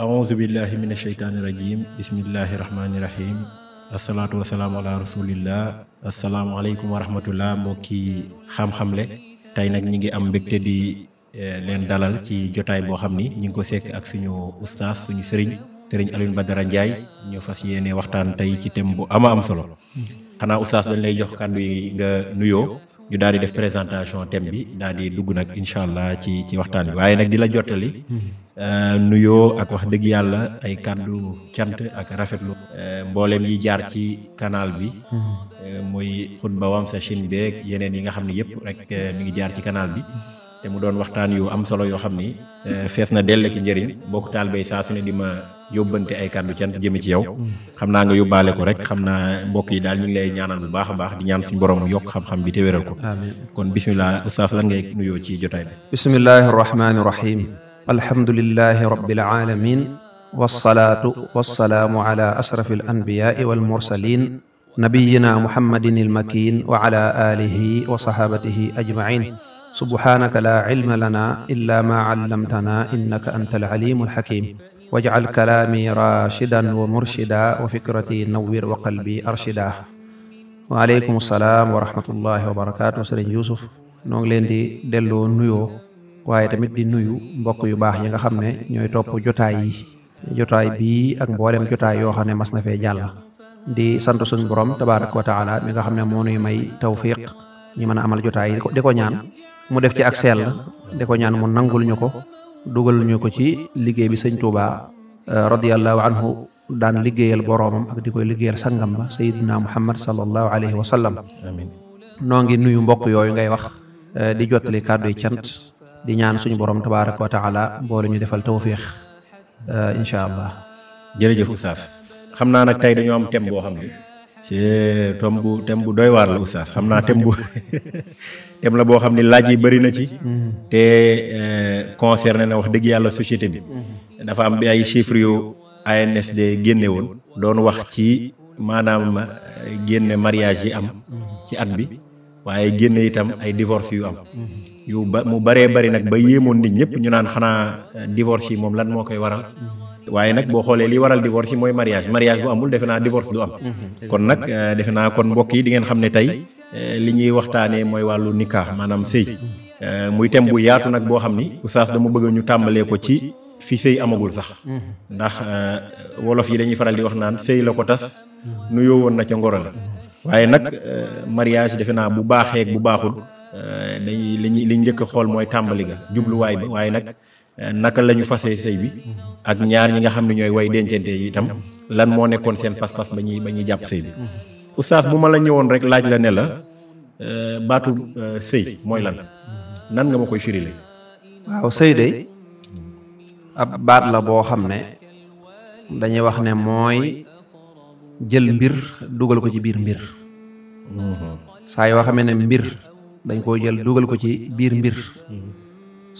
aouzu billahi min asheytaani rajim bismillahi rahmaani rahim asalaatu wasalaamu ala rasulillah asalaamualeykum wa rahmatullah mbokki xam-xamle tey nag ñi ngi am mbégte di leen dalal ci jotaay boo xam ni ñi ngi ko sekk ak suñu ustaas suñu sëriñ Alioune Badara Ndiaye ñu fas yéene waxtaan tey ci thème bu ama am solo xanaa ustaas dañ lay jox kàddu yi nga nuyoo ñu daal di def présentation thème bi daal di dugg nag incha allah ci waxtaan bi waaye nag di la jottali nuyoo ak wax dëgg yàlla ay kàddu cant ak rafetlu mboolem yi jaar ci canal bi muy xutba wam sa Chine beeg yeneen yi nga xam ne yëpp rek mi ngi jaar ci canal bi te mu doon waxtaan yu am solo yoo xam ni fees na dell ki njëriñ mbokk taal bay saa su ne di ma yóbbante ay kàddu cant jëme ci yow xam naa nga yóbbaale ko rek xam naa mbokk yi daal ñu ngi lay ñaanal bu baax a baax di ñaan suñu borom yokk xam-xam bi te wéral ko kon bismillah ustaas lan ngay nuyoo ci jotaay bi bismillahi rahmaani rahim alhamdulillahi rabbil alamin wassalaatu wassalaamu ala ashrafil anbiyaai wal mursalin nabiyina muhammadin il makin wa ala alihi wa sahabatihi ajmain subhanaka la ilma lana illa ma allamtana innaka anta al alimul hakim waj'al kalaami rashidan wa murshida wa fikrati nawwir wa qalbi arshida wa aleykum salaam wa rahmatullahi wa barakaatu sëriñ Yuusuf noo ngi leen di delloo nuyoo waaye tamit di nuyu mbokk yu baax yi nga xam ne ñooy topp jotaay bii ak mboolem jotaay yoo xam ne mas na fee jàll di sant suñu borom tabaaraka wa taala mi nga xam ne moo nuy may tawfiq ñi mën a amal jotaay yi di ko ñaan mu def ci ak sell di ko ñaan mu nangul ñu ko dugal ñu ko ci liggéey bi sëñ Touba radiyallahu anhu daan liggéeyal boroomam ak di koy liggéeyal sangam ba sayyidina Muhammad sallallahu alayhi wa sallam amiin noo ngi nuyu mbokk yooyu ngay wax di jottali kàddu yi cant di ñaan suñu borom tabaaraka wa taala boole ñu defal tawfiix incha allah. jërëjëf oustaz xam naa nag tey dañoo am thème boo xam ne c'est thème bu doy waar la oustaz xam naa thème la boo xam ne laaj yi bëri na ci te concerné na wax dëgg yàlla société bi dafa am ay chiffres yu ANSD génne woon doon wax ci maanaam génne mariage yi am ci at bi waaye génne itam ay divorce yu am mu bëree bëri nag ba yéemoon nit ñëpp ñu naan xanaa divorce yi moom lan moo koy waral waaye nag boo xoolee li waral divorce yi mooy mariage bu amul defe naa divorce du am kon nag defe naa kon mbokk yi di ngeen xam ne tey li ñuy waxtaanee mooy wàllu nikah maanaam sëy muy thème bu yaatu nag boo xam ni oustaz dama bëgg ñu tàmbalee ko ci fi sëy amagul sax ndax wolof yi dañuy faral di wax naan sëy la ko tas nuyoo woon na ca ngoro la waaye nag mariage defe naa bu baaxee bu baaxul li njëkk a xool mooy tàmbali ga jubluwaay ba waaye nag naka la ñu fasee sëy bi ak ñaar ñi nga xam ne ñooy way dencante yi itam lan moo nekkoon seen pas-pas ba ñuy jàpp sëy bi oustaz bu ma la ñëwoon rek laaj la ne la baatu sëy mooy lan nan nga ma koy firile waaw sëy de ab baat la boo xam ne dañuy wax ne mooy jël mbir dugal ko ci biir mbir saa yoo xamee ne mbir dañ koo jël dugal ko ci biir mbir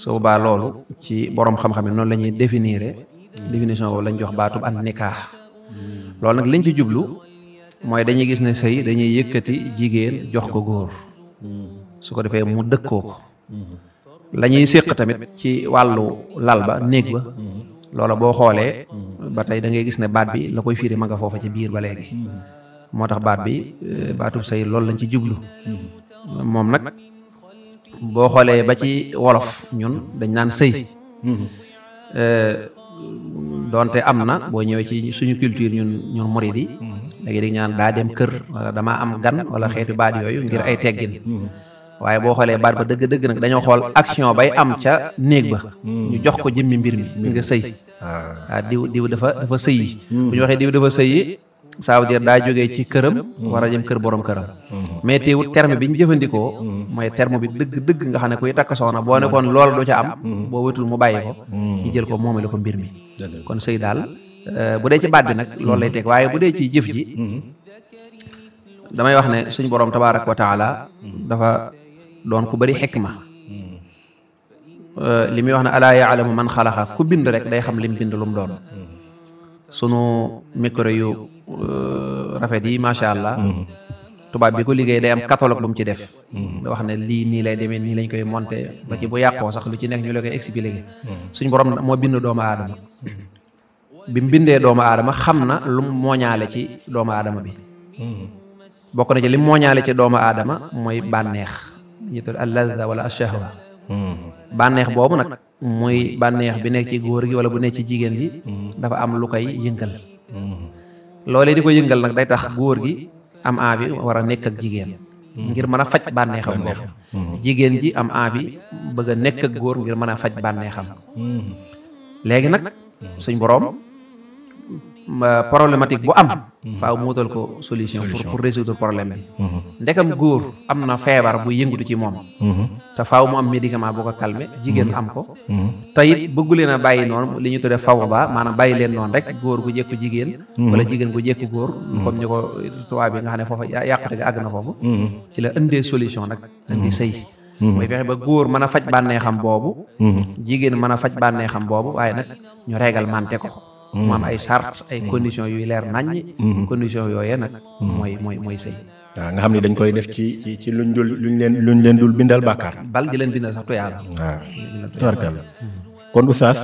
su boobaa loolu ci borom xam-xam yi noonu la ñuy définition boobu lañ jox baatub an nikah loolu nag liñ ci jublu mooy dañuy gis ne sëy dañuy yëkkati jigéen jox ko góor su ko defee mu dëkkoo ko la ñuy séq tamit ci wàllu lal ba néeg ba loola boo xoolee ba tey da ngay gis ne baat bi la koy firi ma nga foofa ci biir ba léegi moo tax baat bi baatub sëy loolu lañ ci jublu moom nag boo xoolee ba ci wolof ñun dañ naan sëy doonte am na boo ñëwee ci suñu culture ñun murid yi léegi di ñaan daa dem kër wala damaa am gan wala xeetu baat yooyu ngir ay teggin waaye boo xoolee baat ba dëgg-dëgg nag dañoo xool action bay am ca néeg ba ñu jox ko jëmmi mbir mi nga sëy waaw diw dafa sëyi bu ñu waxee diw dafa sëyi ça veut dire daa jógee ci këram war a jëm kër borom këram mais teewut terme bi ñu jëfandikoo mooy terme bi dëgg nga xam ne kuy takk soxna boo nekkoon loolu du ca am boo wetul mu bàyyi ko ñu jël ko moomale ko mbir mi kon sëy daal bu dee ci baat bi nag loolu lay teg waaye bu dee ci jëf ji damay wax ne suñu borom tabaaraka wa taala dafa doon ku bari xikma li muy wax ne alaa yaalamu man xalaqa ku bind rek day xam lim bind lu mu doon sunu micro yu rafet yi macha allah tubaab bi ko liggéey day am catalogue bu mu ci def da wax ne lii nii lay demee nii lañ koy monter ba ci bu yàqoo sax lu ci nekk ñu la koy expliquer suñ borom moo bind doomu aadama bi mu bindee doomu aadama xam na lu mu mooñaale ci doomu aadama bi bokk na ci li mu mooñaale ci doomu aadama mooy bànneex ñu tudd al-lazza wala ash-shahwa bànneex boobu nag muy bànneex bi nekk ci góor gi wala bu nekk ci jigéen gi dafa am lu koy yëngal loolee di ko yëngal nag day tax góor gi am envie war a nekk ak jigéen ngir mën a faj bànneexam boobu jigéen ji am envie bëgg a nekk ak góor ngir mën a faj bànneexam léegi nag suñ boroom problématique bu am faaw mu wutal ko solution pour résoudre problème bi ndekam góor am na feebar bu yëngatu ci moom te faaw mu am médicament bu ko calmer jigéen am ko te it bëggu leen a bàyyi noonu li ñu tuddee fawda maanaam bàyyi leen noonu rek góor gu jekku jigéen wala jigéen gu jekku góor comme ñu ko tubaab bi nga xam ne foofu yàqute ga àgg na foofu ci la indee solution nag indi sëy mooy fexe ba góor mën a faj bànneexam boobu jigéen mën a faj bànneexam boobu waaye nag ñu réglementé ko mu am ay charte ay conditions yuy leer naññ conditions yooyee nag mooy sëy waaw nga xam ne dañ koy def ci luñ leen dul bindal bàkkaar bal di leen bindal sax tuyaaba waaw tubarkalla kon oustaz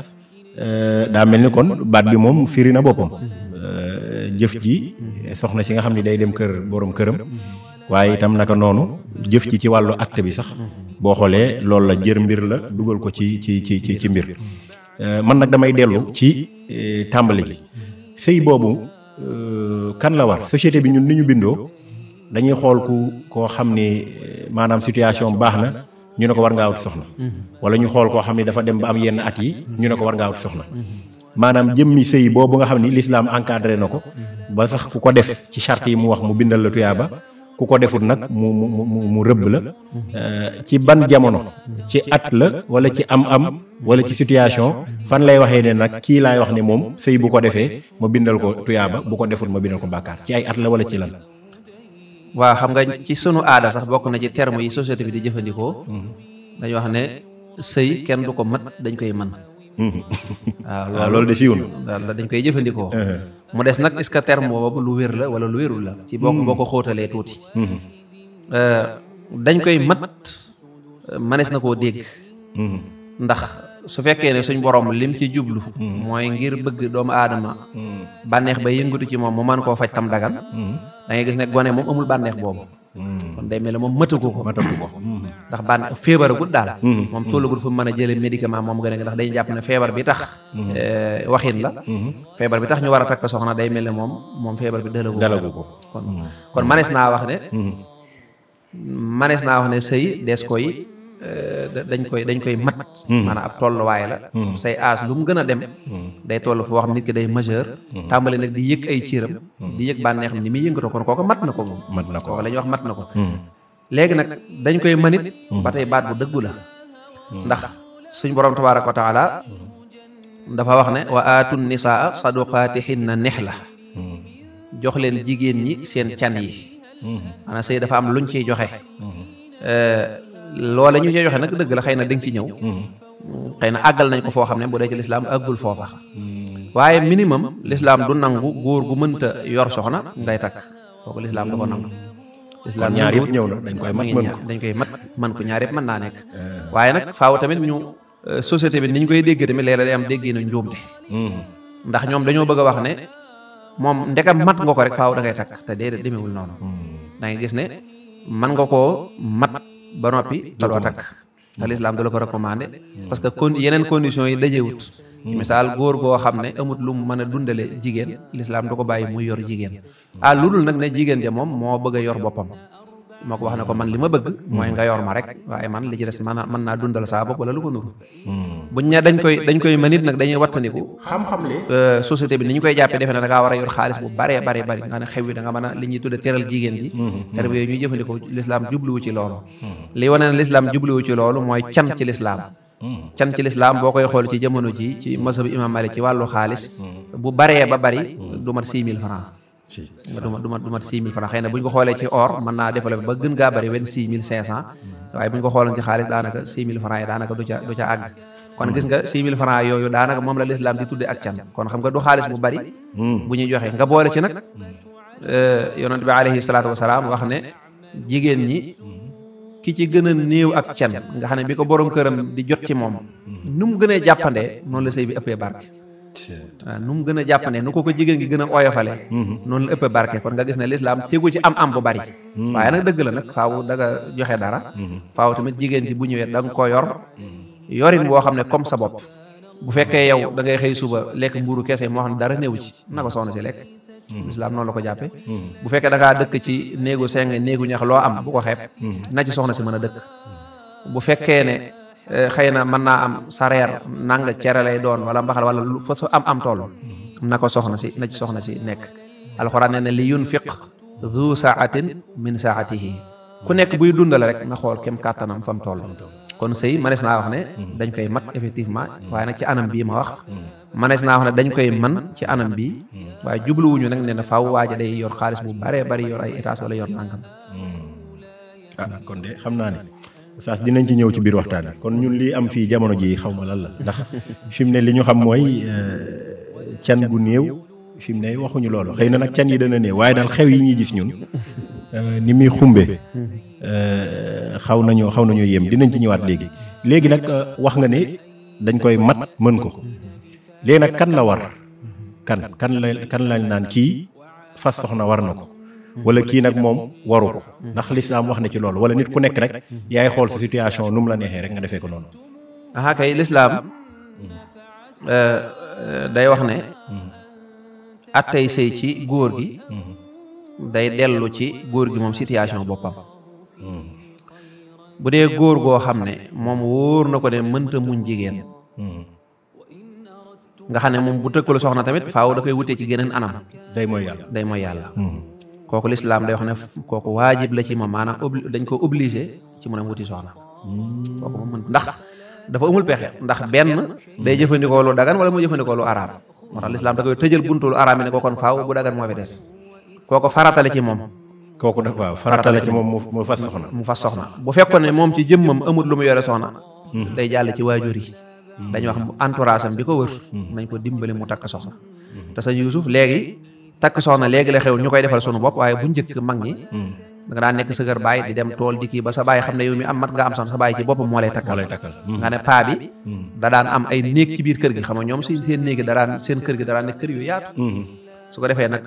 daa mel ni kon baat bi moom firi na boppam jëf ji soxna si nga xam ne day dem kër borom këram waaye itam naka noonu jëf ci wàllu acte bi sax boo xoolee loolu la jër mbir la dugal ko ci mbir man nag damay dellu ci tàmbali gi sëy boobu kan la war société bi ñun ni ñu bindoo dañuy xool koo xam ni maanaam situation baax na ñu ne ko war ngaa wut soxna wala ñu xool koo xam ni dafa dem ba am yenn at yi ñu ne ko war ngaa wut soxna maanaam jëmmi sëy boobu nga xam ni l'islam encadré na ko ba sax ku ko def ci charte yi mu wax mu bindal la tuyaaba ku ko defut nag mu rëbb la ci ban jamono ci at la wala ci am wala ci situation fan lay waxee ne nag kii laay wax ne moom sëy bu ko defee ma bindal ko tuyaaba bu ko defut ma bindal ko bàkkaar ci ay at la wala ci lan. waaw xam nga ci sunu aada sax bokk na ci terme yi société bi di jëfandikoo dañuy wax ne sëy kenn du ko mat dañ koy mën. waaw loolu de siiw na dañ koy jëfandikoo. mu des nag est-ce que terme boobu lu wér la wala lu wérul la ci boo ko xóotalee tuuti dañ koy mat manees na koo dégg ndax su fekkee ne suñ borom lim ci jublu mooy ngir bëgg doomu aadama bànneex ba yëngatu ci moom mu mën koo faj tam dagan da ngay gis ne gone moom amul bànneex boobu kon day mel ne moom matagu ko ndax bànneex feebaragut daal moom tollagul fu mu mën a jëlee médicament moom gën a ndax day jàpp ne feebar bi tax waxin la feebar bi tax ñu war a takk soxna day mel ne moom feebar bi dalagu ko kon manees naa wax ne sëy des koy dañ koy mat maanaam ab tolluwaay la say âge lu mu gën a dem day toll foo xam nit ki day majeur tàmbali nag di yëg ay ciiram di yëg bànneex ni muy yëngatoo kon kooku mat na ko moom kooku la ñuy wax mat na ko léegi nag dañ koy manit ba tey baat bu dëggu la ndax suñ borom tabaaraka wa taala dafa wax ne wa aatu nisaa saduqaatihinna nihla jox leen jigéen ñi seen can yi maanaam sëy dafa am luñ ciy joxe loole ñu ci joxe nag dëgg la xëy na dañ ci ñëw xëy na àggal nañ ko foo xam ne bu dee ci lislaam àggul foofa waaye minimum lislaam du nangu góor gu mënta yor soxna ngay takk kooku lislaam du ko nangu lislaam ñaar yëpp ñëw na dañ koy mat man ko ñaar yëpp mën naa nekk waaye nag faaw tamit ñu société bi ni ñu koy dégg tamit léeg-léeg day am déggee na njuumte ndax ñoom dañoo bëgg a wax ne moom ndekam mat nga ko rek faaw da ngay takk te déedéet demewul noonu da ngay gis ne man nga koo mat ba noppi te doo takk te lislaam da la ko recommandé parce que yeneen conditions yi dajewut ci misaal góor goo xam ne amut lu mu mën a dundale jigéen lislaam du ko bàyyi muy yor jigéen lu dul nag ne jigéen ja moom moo bëgg a yor boppam moo ko wax ne ko man li ma bëgg mooy nga yor ma rek waaye man li ci des mën naa dundal saa bopp wala lu ko nuru buñ ne dañ koy manit nag dañuy wattandiku xam-xam li société bi ni ñu koy jàppee defe ne da ngaa war a yor xaalis bu baree bari nga ne xew wi da nga mën a li ñuy tudde teral jigéen ji terbe yooyu ñuy jëfandikoo lislaam jubluwu ci loolu li wane ne lislaam jubluwu ci loolu mooy can ci lislaam can ci lislaam boo koy xool ci jamono ji ci mazhab imam Malik ci wàllu xaalis bu baree ba bari du mat 6 000 francs du mat 6 000 francs xëy na bu ñu ko xoolee ci or mën naa développé ba gën gaa bëri 26 500 waaye bu ñu ko xooloon ci xaalis daanaka 6 000 francs yi daanaka du ca àgg kon gis nga 6 000 francs yooyu daanaka moom la lislaam di tudde ak can kon xam nga du xaalis bu bari bu ñuy joxe nga boole ci nag yonent bi alayhi salaatu wasalaam wax ne jigéen ñi ki ci gën a néew ak can nga xam ne bi ko borom këram di jot ci moom nu mu gënee jàppandee noonu la sëy bi ëppee barke nu mu gën a jàppane nu ko jigéen gi gën a oyofale noonu la ëpp barke kon nga gis ne lislaam tegu ci am bu bari waaye nag dëgg la nag faaw da nga joxe dara faaw tamit jigéen ci bu ñëwee da nga ko yor yorin boo xam ne comme sa bopp bu fekkee yow da ngay xëy suba lekk mburu kese moo xam ne dara néew ci na ko soxna si lekk lislaam noonu la ko jàppe bu fekkee da ngaa dëkk ci néegu seng néegu ñax loo am bu ko xeeb na ci soxna si mën a dëkk bu fekkee ne xëy na mën naa am sareer nanga cere lay doon wala mbaxal wala lu fa am tool na ko soxna si na ci soxna si nekk alxuraan nee na li yunfiq du saatin min saatihi ku nekk buy dundal rek na xool kem kàttanam fam toll kon sëy manees naa wax ne dañ koy mat effectivement waaye nag ci anam bii ma wax manees naa wax ne dañ koy man ci anam bii waaye jubluwuñu nag ne na faaw waaja day yor xaalis bu baree bari yor ay étage wala yor nangam kon de xam naa ne saas dinañ ci ñëw ci biir waxtaan bi kon ñun lii am fii jamono ji xaw ma lan la ndax fi mu ne li ñu xam mooy can gu néew fi mu ne waxuñu loolu xëy na nag can yi dana néew waaye daal xew yi ñuy gis ñun ni muy xumbe xaw nañoo yem dinañ ci ñëwaat léegi nag wax nga ne dañ koy mat mën ko léegi nag kan la war kan lañ naan kii fas soxna war na ko wala kii nag moom waru ko ndax lislaam wax na ci loolu wala nit ku nekk rek yaay xool sa situation nu mu la neexee rek nga defee ko noonu. aha kay lislaam day wax ne attey sëy ci góor gi day dellu ci góor gi moom situation boppam bu dee góor goo xam ne moom wóor na ko ne mënta muñ jigéen nga xam ne moom bu tëkkalu soxna tamit faaw da koy wutee ci geneen anam day mooy yàlla kooku lislaam day wax ne kooku waajib la ci moom maanaam dañ ko obligé ci mu ne wuti soxna kooku moom mën ndax dafa amul pexe ndax benn day jëfandikoo lu dagan wala mu jëfandikoo lu araam moo tax lislaam da koy tëjal buntu lu araam yi ne ko kon faaw bu dagan moo fi des kooku faratale ci moom kooku da waaw faratale ci moom mu fas soxna bu fekkoon ne moom ci jëmmam amul lu mu yore soxna day jàll ci waajur yi dañuy wax entourage am bi ko wër nañ ko dimbali mu takk soxna te sa Yuusuf léegi takk soxna léegi la xew ñu koy defal sunu bopp waaye bu njëkk mag ñi da nga daan nekk sa kër baay di dem tool di kii ba sa baay xam ne yow mi am mat nga am soxna sa baay ci boppam moo lay takkal nga ne paa bi da daan am ay néeg ci biir kër gi xam nga ñoom seen néegi seen kër gi da daan nekk kër yu yaatu su ko defee nag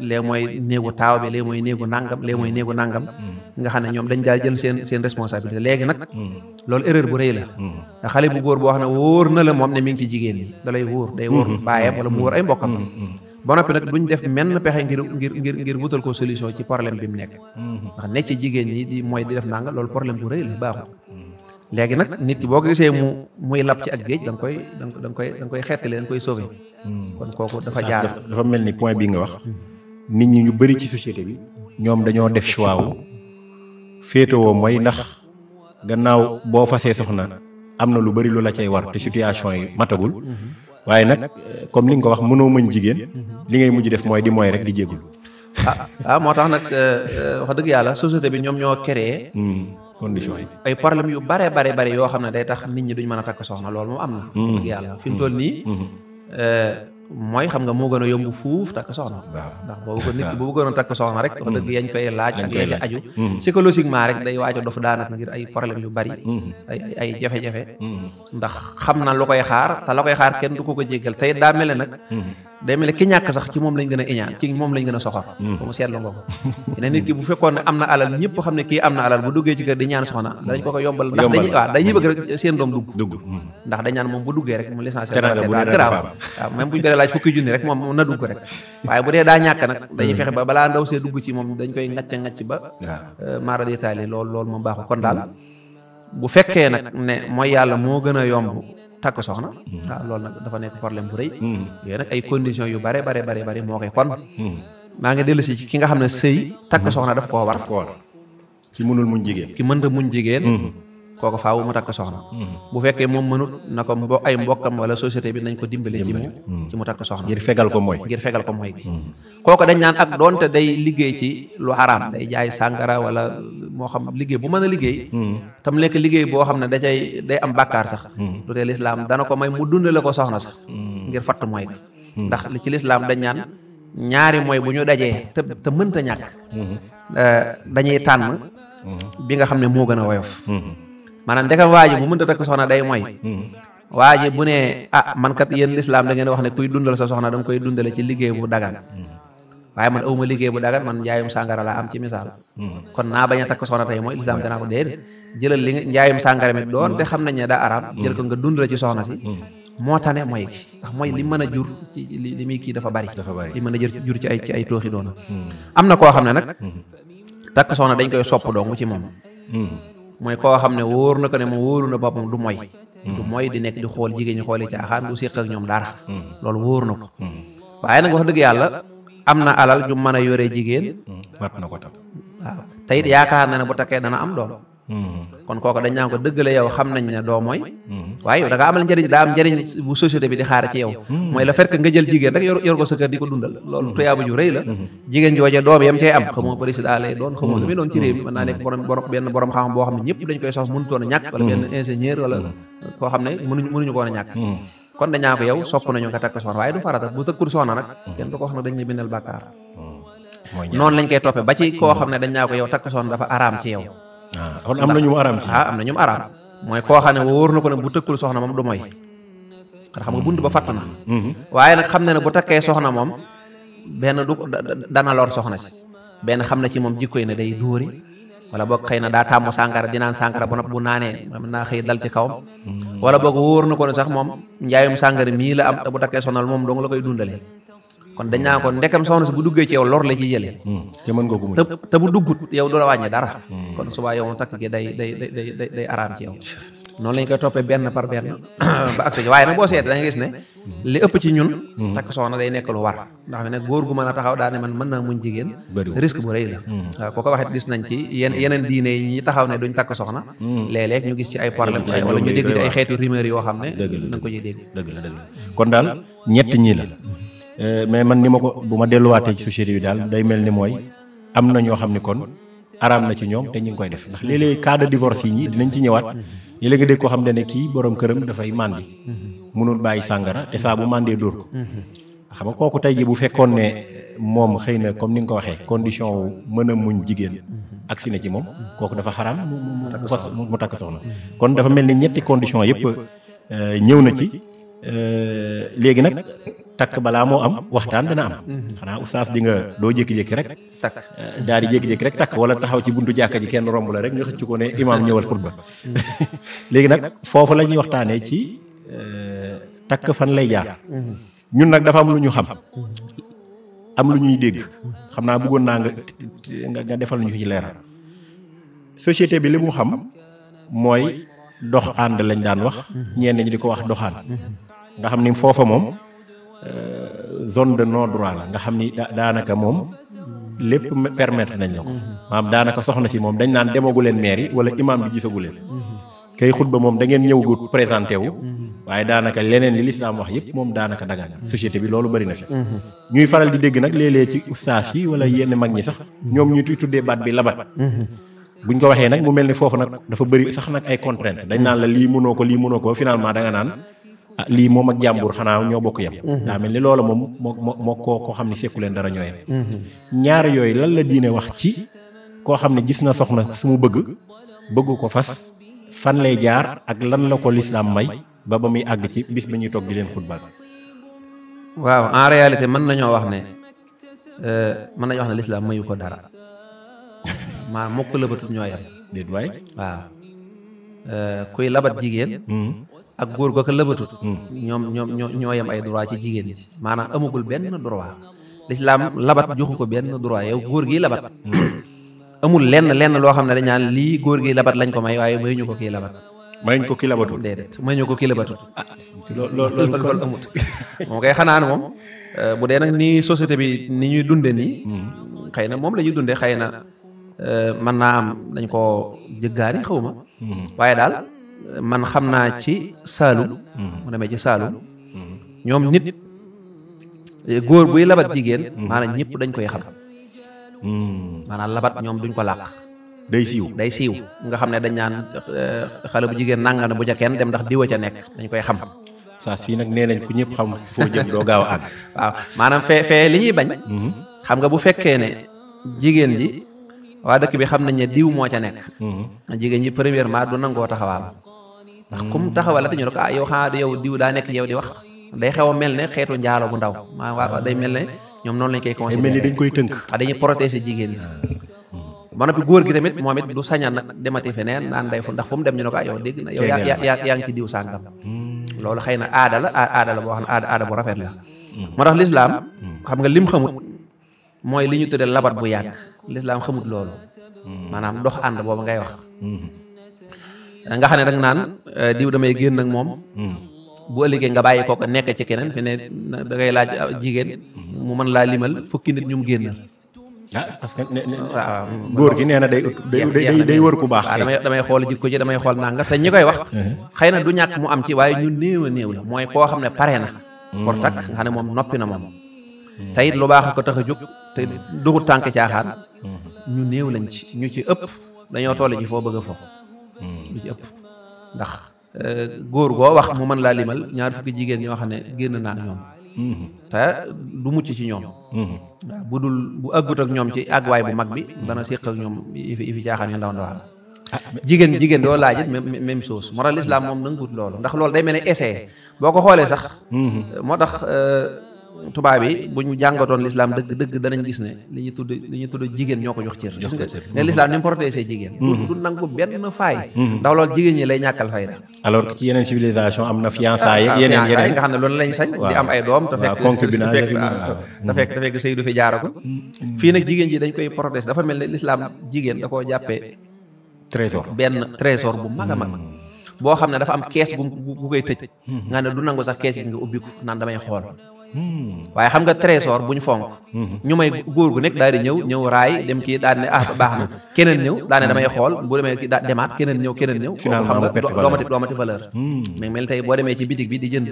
léegi mooy néegu taaw bi léegi mooy néegu nangam nga xam ne ñoom dañ daal jël seen responsabilité léegi nag loolu erreur bu rëy la nga xale bu góor boo xam ne wóor na la moom ne mi ngi ci jigéen ñi da lay wóor day wóor baayam wala mu wóor ay mbokkam ba noppi nag duñ def menn pexe ngir wutal ko solution ci problème bi mu nekk ndax ne ci jigéen ñi di mooy di def nanga loolu problème bu rëy la baaxul léegi nag nit ki boo ko gisee muy lab ci ak géej da nga koy xettali da nga koy sauver kon kooku dafa jaar dafa mel ni point bi nga wax nit ñi ñu bëri ci société bi ñoom dañoo def choix wu féetewoo mooy ndax gannaaw boo fasee soxna am na lu bëri lu la cay war te situation yi matagul waaye nag comme li nga ko wax mënoo mën jigéen li ngay mujj def mooy di mooy rek di jéggul moo tax nag wax dëgg yàlla société bi ñoom ñoo créé condition yi ay problème yu bare yoo xam ne day tax nit ñi duñ mën a takk soxna loolu moom am na wax dëgg yàlla fi mu toll nii mooy xam nga moo gën a yomb fuuf takk soxna ndax boobu ko nit ki bu bëggoon a takk soxna rek wax dëgg yañ koy laaj ak yañ aju psychologiquement rek day waaj a dof daanaka ngir ay problème yu bari ay jafe-jafe ndax xam na lu koy xaar te la koy xaar kenn du ko jéggal tey daa mel ne nag day mel ne ki ñàkk sax ci moom lañ gën a iñaan ci moom lañ gën a soxor ba mu seetlu nga ko ne nit ki bu fekkoon ne am na alal ñëpp xam ne kii am na alal bu duggee ci kër di ñaan soxna dañ ko yombal ndax dañuy bëgg rek seen doom dugg ndax dañ ñaan moom bu duggee rek mu l'essentiel grave waaw même buñu ko laaj fukki junni rek moom na dugg rek waaye bu dee daa ñàkk nag dañuy fexe ba balaa ndaw see dugg ci moom dañ koy ngacc ba maara détaillé loolu moom baaxul kon daal bu fekkee nag ne mooy yàlla moo gën a yomb takk soxna waaw loolu nag dafa nekk problème bu rëy yooyu nag ay conditions yu bare moo koy kon maa ngi dellu si ci ki nga xam ne sëy takk soxna daf koo war ki mënul muñ jigéen ki mënta muñ jigéen kooku faawu mu takk soxna bu fekkee moom mënut na ko ay mbokkam wala société bi nañ ko dimbale ci mu takk soxna ngir fegal ko mooy gi kooku dañ naan ak doonte day liggéey ci lu xaraam day jaay sàngara wala moo xam liggéey bu mën a liggéey tam lekk liggéey boo xam ne day am bàkkaar sax du tee lislaam dana ko may mu dundale ko soxna sax ngir fatt mooy gi ndax li ci lislaam dañ naan ñaari mooy bu ñu dajee te mënta ñàkk dañuy tànn bi nga xam ne moo gën a woyof maanaam ndekam waa ji bu mënta takk soxna day mooy waa ji bu ne man kat yéen lislaam da ngeen wax ne kuy dundal sa soxna da nga koy dundale ci liggéey bu dagan waaye man awma liggéey bu dagan man njaayum sàngara laa am ci misaal kon naa bañ a takk soxna tey mooy lislaam danaa ko déedéet jëlal li nga njaayum sàngara mi doon te xam nañ ne daa araam jël ko nga dundale ci soxna si moo tane mooy gi ndax mooy li mën a jur ci li muy kii dafa bari li mën a jur ci ay tooxi doona am na koo xam ne nag takk soxna dañ koy sopp dong ci moom mooy koo xam ne wóor na ko ne moom wóoru na boppam du mooy di nekk di xool jigéen ñi xooli caaxaan du séq ak ñoom dara loolu wóor na ko waaye nag wax dëgg yàlla am na alal ju mën a yore jigéen mat na ko tam waaw te it yaakaar na ne bu takkee dana am doom kon kooku dañ naan ko dëggale yow xam nañ ne doo mooy waaye yow da nga amal njëriñ daa am njëriñ bu société bi di xaar ci yow mooy le fait que nga jël jigéen rek yor ko sa kër di ko dundal loolu tuyaaba ju rëy la jigéen jooje doom yam cay am xamoo président lay doon xamoo lu muy doon ci réew mi mën naa nekk benn borom xam boo xam ne ñëpp dañ koy sos mënutoon a ñàkk wala benn ingénieur wala koo xam ne mënuñu ko woon a ñàkk kon dañ naa ko yow sopp nañu nga takk soxna waaye du farata bu tëkkul soxna nag kenn du ko wax nag dañ ne bindal bàkkaar noonu lañ koy toppee ba ci koo xam ne dañ naa ko yow takk soxna dafa araam ci yow kon am na ñu mu araam ci am na ñu mu araam mooy koo xam ne wóor na ko ne bu tëkkul soxna moom du mooy xam nga bunt ba fatt na waaye nag xam ne ne bu takkee soxna moom benn du dana lor soxna si benn xam na ci moom jikko yi ne day dóori wala boog xëy na daa tàmm sàngara di naan sàngara ba nopp bu naanee mën naa xëy dal ci kawam wala boog wóor na ko ne sax moom njaayum sàngara mii la am te bu takkee soxna moom dong la koy dundalee kon dañ naa ko ndekam soxna si bu duggee ci yow lor la ciy jëlee te mën nga ko muñ te bu duggut yow du la wàññi dara kon subaa yow moom takk gi day araam ci yow noonu lañ koy toppee benn par benn ba agsi waaye nag boo seetee da nga gis ne li ëpp ci ñun takk soxna day nekk lu war ndax fi nag góor gu mën a taxaw daa ne man mën naa muñ jigéen risque bu rëy la waaw koo ko waxit gis nañ ci yeneen diine yi ñi taxaw ne duñ takk soxna léeg-léeg ñu gis ci ay problème wala ñu dégg ci ay xeetu rumeur yoo xam ne da nga ko ciy dégg dëgg la kon daal ñett ñii la mais man ni ma ko bu ma delluwaatee ci société bi daal day mel ni mooy am na ñoo xam ni kon araam na ci ñoom te ñu ngi koy def ndax léeg-léeg cas de divorce yi ñi dinañ ci ñëwaat léeg-léeg nga dégg koo xam ne kii borom këram dafay màndi mënul bàyyi sàngara te saa bu màndee dóor ko xam nga kooku tey ji bu fekkoon ne moom xëy na comme ni nga ko waxee condition wu mën a muñ jigéen agsi na ci moom kooku dafa xaraam mu takk soxna kon dafa mel ni ñetti condition yëpp ñëw na ci léegi nag takk balaa moo am waxtaan dana am xanaa oustaz di nga doo jékki-jékki rek takk daal di jékki-jékki rek takk wala taxaw ci buntu jàkka ji kenn romb la rek nga xëcc ko ne imaam ñëwal xutba léegi nag foofu la ñuy waxtaanee ci takk fan lay jaar ñun nag dafa am lu ñu xam am lu ñuy dégg xam naa bëggoon naa nga defal ñu fi ci leeral société bi li mu xam mooy dox ànd lañ daan wax ñenn ñi di ko wax doxaan nga xam ni foofa moom zone de non droit la nga xam ni daanaka moom lépp permettre nañ la ko maanaam daanaka soxna si moom dañ naan demagu leen maire yi wala imam bi gisagu leen kay xutba moom da ngeen ñëwgut présenté wu waaye daanaka leneen li lislaam wax yëpp moom daanaka dagaan société bi loolu bari na fi ñuy faral di dégg nag léeg-léeg ci ustaas yi wala yenn mag ñi sax ñoom ñu tuddee baat bi labat buñ ko waxee nag mu mel ni foofu nag dafa bëri sax nag ay contrainte dañ naan la lii mënoo ko finalement da nga naan lii moom ak jàmbur xanaa ñoo bokk yem daa mel ni loola moom moo koo xam ne sekku leen dara ñoo yem ñaar yooyu lan la diine wax ci koo xam ne gis na soxna su mu bëgg ko fas fan lay jaar ak lan la ko lislaam may ba muy àgg ci bis ba ñuy toog di leen xutbal waaw en réalité mën nañoo wax ne lislaam mayu ko dara maa mokk lëbatut ñoo yem déet waay waaw kuy labat jigéen ak góor ga ko lëbatut ñoom ñoo yem ay droit ci jigéen ji maanaam amagul benn droit lislaam labat joxu ko benn droit yow góor gi labat amul lenn loo xam ne dañ naan lii góor gi labat lañ ko may waaye mayuñu ko kii labat mayuñu ko kii labatut déedéet mayuñu ko kii labatut loolu amut moom kay xanaa ne moom bu dee nag nii société bi ni ñuy dunde nii xëy na moom la ñuy dunde xëy na mën naa am dañ koo jëggaani xaw ma waaye daal man xam naa ci Saalum mu demee ci Saalum ñoom nit góor buy labat jigéen maanaam ñëpp dañ koy xam maanaam labat ñoom duñ ko làq day siiw nga xam ne dañ naan xale bu jigéen nangam ne bu ca kenn dem ndax diwa ca nekk dañ koy xam saa fii nag nee nañ ku ñëpp xam foo jëm doo gaaw a àgg waaw maanaam fee li ñuy bañ xam nga bu fekkee ne jigéen ji waa dëkk bi xam nañ ne diw moo ca nekk jigéen ji premièrement du nangoo taxawaal ndax kum taxawal te ñu ne ko yow xanaa yow diw daa nekk yow di wax day xew a mel ne xeetu njaalo bu ndaw waa day mel ne ñoom noonu lañ koy considéré mel ni dañ koy tënk dañuy protéger jigéen ñi ba noppi góor gi tamit moom it du sañan nag demati feneen naan day fu ndax fu mu dem ñu ne ko yow dégg na yow yaa ngi ci diw sàngam loolu xëy na aada la boo xam ne aada bu rafet la moo tax lislaam xam nga lim xamut mooy li ñu tuddee labat bu yàgg lislaam xamut loolu maanaam dox ànd boobu ngay wax nga xam ne danga naan diw damay génn ak moom bu ëllëgee nga bàyyi ko nekk ci keneen fi ne da ngay laaj jigéen mu mën laa limal fukki nit ñu mu génnal parce que waaw góor gi nee na day wër ku baax damay xool jikko ji damay xool nanga te ñi koy wax xëy na du ñàkk mu am ci waaye ñu néew a néew la mooy koo xam ne pare na pour takk nga xam ne moom noppi na moom te it lu baax ko tax a jóg te duxut tànk caaxaan ñu néew lañ ci ñu ci ëpp dañoo toll ci foo bëgg a fo ñu ci ëpp ndax góor goo wax mu mën laa limal ñaar fukki jigéen ñoo xam ne génn naa ak ñoom te du mucc ci ñoom waaw bu àggut ak ñoom ci àgguwaay bu mag bi dana séq ak ñoom yi fi caaxaan yu ndaw ndawaan jigéen doo laajit même chose moo tax lislaam moom nangut loolu ndax loolu day mel ne essai boo ko xoolee sax moo tax tubaab yi bu ñu jàngatoon lislaam dëgg danañ gis ne li ñu tudd jigéen ñoo ko jox cër gis nga lislaam ni mu protégé jigéen du nangu benn faay ndax loolu jigéen ñi lay ñàkkal fayda alors que ci yeneen civilisation am na fiançailles ak yeneen nga xam ne loolu lañ sañ di am ay doom te fekk sëy du fi jaaragul fii nag jigéen ji dañ koy protégé dafa mel ne lislaam jigéen da koo jàppee benn trésor bu mag a mag boo xam ne dafa am kees gu koy tëj nga ne du nangu sax kees gi nga ubbiku naan damay xool waaye xam nga trésor buñ fonk ñu may góor gu nekk daal di ñëw raay dem kii daal ne baax na keneen ñëw daal ne damay xool bu demee kii demaat keneen ñëw xam nga doomati valeur mais mel tey boo demee ci bitig bi di jënd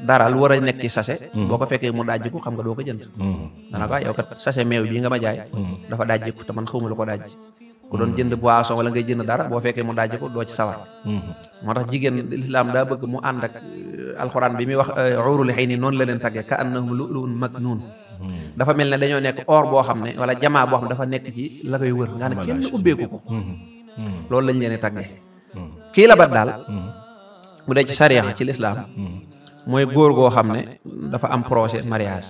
dara lu war a nekk ci sachet boo ko fekkee mu dajjiku xam nga doo ko jënd dana ko yow kat sachet meew bii nga ma jaay dafa dajjiku te man xawma lu ko dajji ku doon jënd boisson wala ngay jënd dara boo fekkee mu dajji ko doo ci sawar moo tax jigéen lislaam daa bëgg mu ànd ak alxuraan bi muy wax urul ayni noonu la leen tàggee ka annahum lu'lu'un maknuun dafa mel ne dañoo nekk or boo xam ne wala jamaa boo xam ne dafa nekk ci la koy wër nga ne kenn ubbeeku ko loolu lañ leen tàggee kii labat daal bu dee ci sariya ci lislaam mooy góor goo xam ne dafa am projet mariage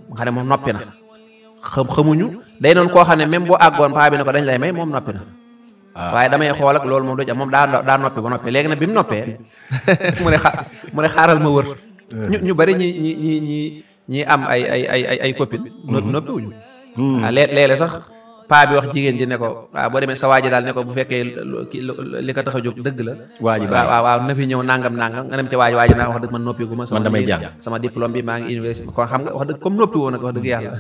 nga xam ne moom noppi na xamuñu day noonu koo xam ne même boo àggoon paa bi ne ko dañ lay may moom noppi na waaye damay xool ak loolu moom du ci am moom daa noppi ba noppi léegi nag bi mu noppee mu ne xaaral ma wër ñu bari ñi am ay copine noppi wuñu waaw léeg-léeg sax paa bi wax jigéen ji ne ko waaw boo demee sa waa ji daal ne ko bu fekkee li ko tax a jóg dëgg la waaw na fi ñëw nangam nga dem ca waa ji naa wax dëgg man noppi gu ma sama diplôme bi maa ngi université kon xam nga wax dëgg comme noppi woon nag wax dëgg yàlla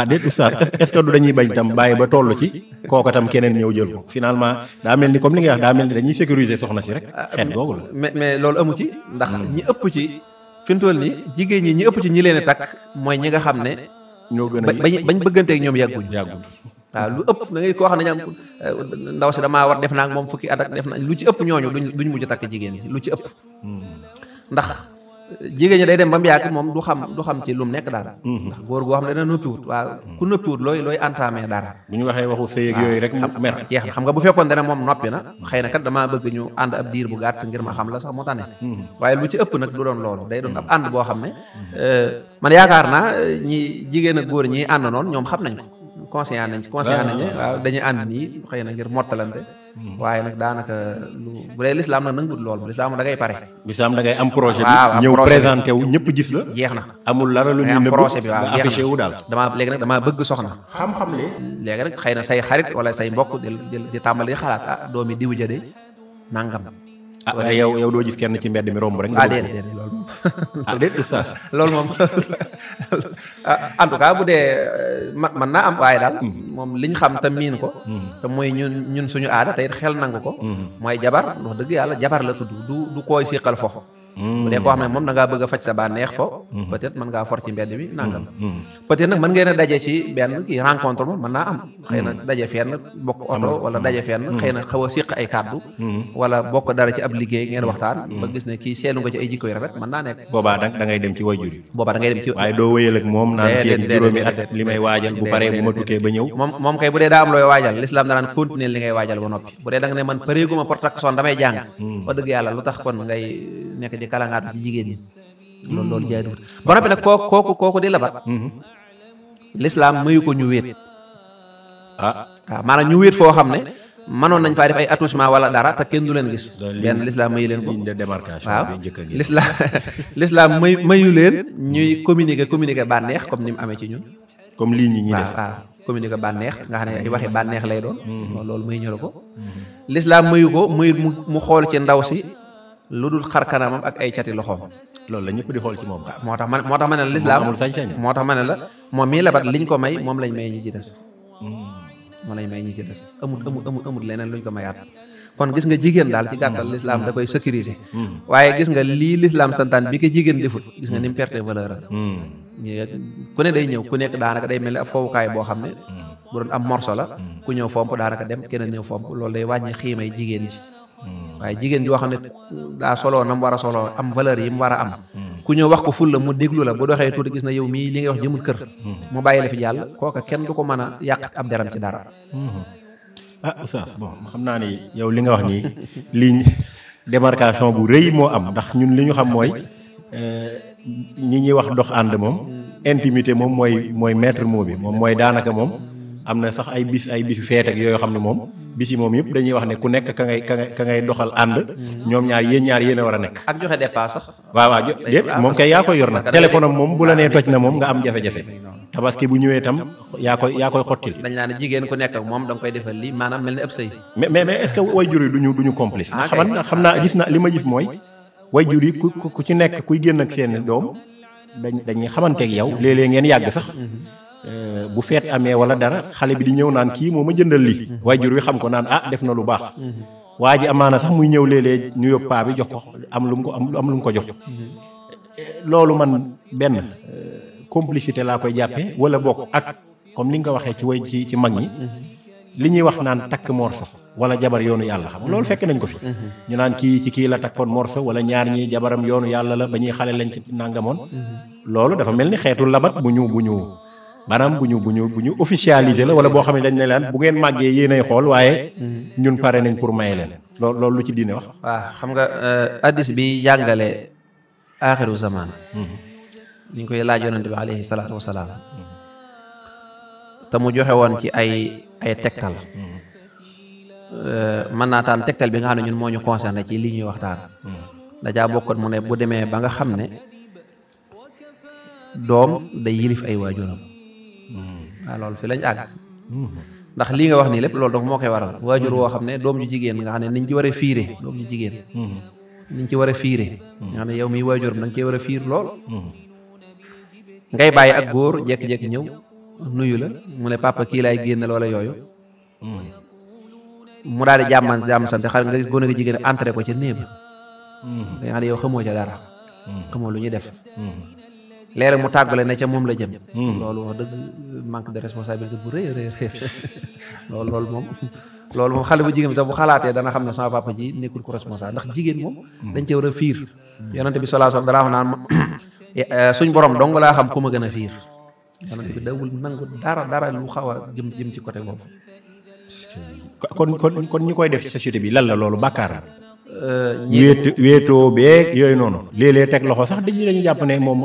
déet oustaz est-ce que du dañuy bañ tam bàyyi ba toll ci kooka tam keneen ñëw jël ko finalement daa mel ni comme li nga wax daa mel ni dañuy sécuriser soxna si rek xeet googu la mais loolu amu ci ndax ñi ëpp ci fi mu toll nii jigéen ñi ëpp ci ñi leen takk mooy ñi nga xam ne ñoo gën a bañ bëgganteeg ñoom yàgguñ waaw lu ëpp da ngay koo xam ne ñam ndaw si damaa war def naa ak moom fukki at ak def na lu ci ëpp ñooñu duñ mujj takk jigéen ñi lu ci ëpp ndax jigéen ñi day dem ba mu yàgg moom du xam ci lu mu nekk daal ndax góor goo xam ne dana noppiwut waaw ku noppiwut looy entamé dara bu ñu waxee waxu sëy ak yooyu rek mer jeex na xam nga bu fekkoon dana moom noppi na xëy na kat damaa bëgg ñu ànd ab diir bu gàtt ngir ma xam la sax mu tane waaye lu ci ëpp nag du doon loolu day doon ab ànd boo xam ne man yaakaar naa ñi jigéen ak góor ñi ànd noonu ñoom xam nañ ko conscient nañ waaw dañuy ànd nii xëy na ngir mottalante waaye nag daanaka bu dee lislaam nag nangut lool lislaam da ngay pare lislaam da ngay am projet bi ñëw présenté wu ñëpp gis la jeex na amul dara lu ñuy nëbb projet bi waaw nga affiché wu daal léegi nag damaa bëgg soxna xam-xam léegi nag xëy na say xarit wala say mbokk di tàmbali xalaat doomi diw jëde nangam yow doo gis kenn ci mbedd mi romb rek déedéet loolu moom déet oustaz loolu moom en tout cas bu dee mën naa am waaye daal moom liñ xam te miin ko te mooy ñun suñu aada te it xel nangu ko mooy jabar wax dëgg yàlla jabar la tudd du koy siqal foofu bu dee koo xam ne moom da ngaa bëgg a faj sa bànneex fo peut-être mën ngaa for ci mbedd mi nangam peut-être nag mën ngeen a daje ci benn kii rencontre moom mën naa am xëy na daje fenn bokk oto wala daje fenn xëy na xaw a siq ay kàddu wala bokk dara ci ab liggéey ngeen waxtaan ba gis ne kii seetlu nga ci ay jikko yu rafet mën naa nekk boobaa da ngay dem ci wayjur yi boobaa da ngay dem ci waaye doo wéyal ak moom naan fii ak juróomi at li may waajal bu paree bu ma tukkee ba ñëw moom kay bu dee daa am looy waajal l'islam danaan continuer li ngay waajal ba noppi bu dee da nga ne man pareeguma pour takk soon damay jàng wax dëgg yàlla lu tax kon ngay nekk di kalangaatu ci jigéen ñi loolu jaaduwut ba noppi nag kooku di labat l'islam mayu ko ñu wéet waaw maanaam ñu wéet foo xam ne mënoon nañ faa def ay attouchement wala dara te kenn du leen gis benn l'islam mayu leen ko ligne de démarcation waaw bi njëkk a gis l'islam mayu leen ñuy communiquer bànneex comme ni mu amee ci ñun comme ligne yi ñuy def waaw communiquer bànneex nga xam ne ay waxi bànneex lay doon loolu may ñëw ko l'islam mayu ko muy mu xool ci ndaw si lu dul xar kanamam ak ay cati loxoom loolu la ñëpp di xool ci moom moo tax ma ne la l'islam amul sañ-sañ moo tax ma ne la moom mii labat liñ ko may moom lañ may ñi ci des moom lañ may ñi ci des amul leneen luñ ko mayaat kon gis nga jigéen daal ci gàttal l'islam da koy sécuriser waaye gis nga lii l'islam santaan bi ko jigéen defut gis nga ni mu perte valeur ku ne day ñëw ku nekk daanaka day mel ni ab fowukaay boo xam ne bu doon am morso la ku ñëw fomp daanaka dem keneen ñëw fomp loolu day wàññi xiimay jigéen ji waaye jigéen joo xam ne daa soloo na mu war a soloo am valeur yi mu war a am ku ñëw wax ko ful la mu déglu la bu doxee tuuti gis na yow mii li ngay wax jëmul kër mu bàyyi la fi jàll kooka kenn du ko mën a yàq ab deram ci dara oustaz bon xam naa ni yow li nga wax nii ligne démarcation bu rëy moo am ndax ñun li ñu xam mooy ñi ñuy wax dox ànd moom intimité moom mooy maître mot bi moom mooy daanaka moom am na sax ay bisu feet ak yooyu xam ne moom bis yi moom yëpp dañuy wax ne ku nekk ka ngay doxal ànd ñoom ñaar yéen a war a nekk ak joxe dépasse sax waaw déet moom kay yaa koy yor nag téléphone am moom bu la nee toj na moom nga am jafe-jafe tabaski bu ñëwee tam yaa koy xottil dañ naa ne jigéen ku nekk ak moom da nga koy defal lii maanaam mel ni ëpp sëy mais est-ce que waajur yi duñu complice xam naa gis na li ma gis mooy waajur yi ku ci nekk kuy génn ak seen doom dañuy xamanteeg yow léeg-léeg ngeen yàgg sax bu feet amee wala dara xale bi di ñëw naan kii moo ma jëndal lii waajur wi xam ko naan def na lu baax waa ji amaana sax muy ñëw léeg-léeg ñu yóbbu paa bi jox ko am lu mu ko jox loolu man benn complicité laa koy jàppee wala bokk ak comme li nga ko waxee ci mag ñi li ñuy wax naan takk morso wala jabar yoonu yàlla xam loolu fekk nañ ko fi ñu naan kii la takkoon morso wala ñaar ñi jabaram yoonu yàlla la ba ñuy xale lañ ci nangamoon loolu dafa mel ni xeetu labat bu ñu officialisé la wala boo xam ne dañ ne leen bu ngeen màggee yéenay xool waaye ñun pare nañ pour maye leen loolu lu ci diine wax waaw xam nga addis bi jàngale aaxiru zaman li ñu koy laaj yonante bi alayhi salaatu wasalaam te mu joxe woon ci ay tegtal mën naa taan tegtal bi nga xam ne ñun moo ñu concerné ci li ñuy waxtaan dajaa bokkoon mu ne bu demee ba nga xam ne doom day yilif ay waajuram waaw loolu fi lañ àgg ndax lii nga wax nii lépp loolu donc moo koy waral waajur woo xam ne doom ju jigéen nga xam ne niñ ci war a fiire doom ju jigéen niñ ci war a fiire nga xam ne yow miy waajuram da nga cee war a fiir lool ngay bàyyi ak góor jekki-jekki ñëw nuyu la mu ne papa kii laay génnal wala yooyu mu daal di jàmm sante xar nga gis gone gi jigéen entré ko ca néeg nga xam ne yow xamoo ca dara xamoo lu ñuy def léeg-léeg mu tàggale ne ca moom la jëm loolu wax dëgg manque de responsabilité bu rëy rëy loolu moom xale bu jigéen sax bu xalaatee dana xam ne sama papa ji nekkul ko responsable ndax jigéen moom dañ cee war a fiir yonente bi sallallahu alayhi wasallam dara wax naan suñ borom dong laa xam ku ma gën a fiir yonente bi dawul nangu dara lu xaw a jëm ci côté boobu kon ñi koy def ci société bi lan la loolu bàkkaar wéetoo beeg yooyu noonu léeg-léeg teg loxo sax dañuy jàpp ne moom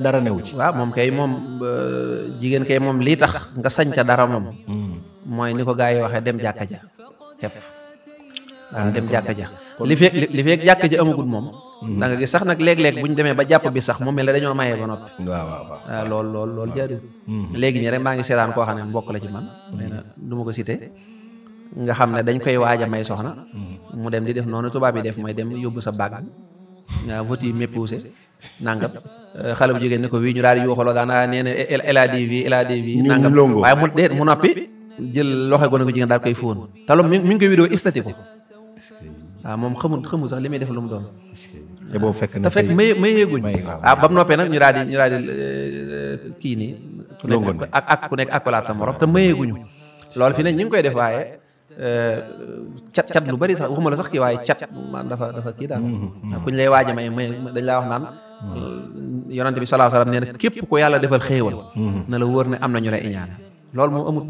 dara newu ci waaw moom kay moom jigéen kay moom lii tax nga sañ ca dara moom mooy ni ko gaa yi waxee dem jàkka ja képp waaw dem jàkka ja li feek jàkka ja amagul moom da nga gis sax nag léeg-léeg bu ñu demee ba jàpp bi sax mu mel ne dañoo mayee ba noppi waaw loolu jaadu léegi nii rek maa ngi seetaan koo xam ne mbokk la ci man mais na du ma ko cité nga xam ne dañ koy waaj a may soxna mu dem di def noonu tubaab yi def mooy dem yóbbu sa bàgg nga voti yi méppuse nangam xale bu jigéen ne ko wii ñu daal di yuuxaloo daana nee na LADV nangam waaye mu noppi jël loxo gone ko jigéen daal koy fóon te loolu mi ngi koy vidéo estati ko waaw moom xamul sax li muy def lu mu doon te boobu fekk na te fekk mayeeguñ waaw ba mu noppee nag ñu daal di kii nii ku nekk ak ku nekk akolaat sa morom te mayeeguñu loolu fi ne ñu ngi koy def waaye cat lu bari sax waxuma la sax kii waaye cat man dafa kii daal kuñ lay waaja may dañ laa wax naan yonante bi sallallahu alayhi wasallam nee na képp ko yàlla defal xéewal na la wóor ne am na ñu lay iñaane loolu moom amul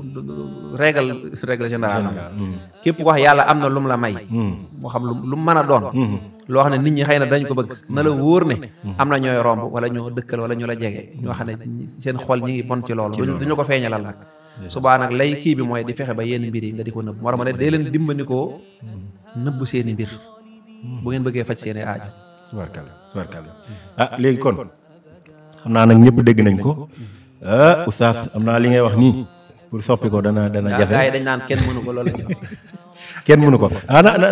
règle générale képp ko wax yàlla am na lu mu la may moo xam lu mu mën a doon loo xam ne nit ñi xëy na dañ ko bëgg na la wóor ne am na ñooy romb wala ñoo dëkkal wala ñu la jege ñoo xam ne seen xol ñi ngi bon ci loolu duñu ko feeñalal nag subaa nag lay kii bi mooy di fexe ba yenn mbir yi nga di ko nëbb moo tax ma ne dee leen dimbandikoo nëbb seeni mbir bu ngeen bëggee faj seeni aajo tubarkalla léegi kon xam naa nag ñëpp dégg nañ ko oustaz am naa li ngay wax nii pour soppi ko dana jafe gars yi dañ naan kenn mënu ko loolu la ñuy wax kenn mënu ko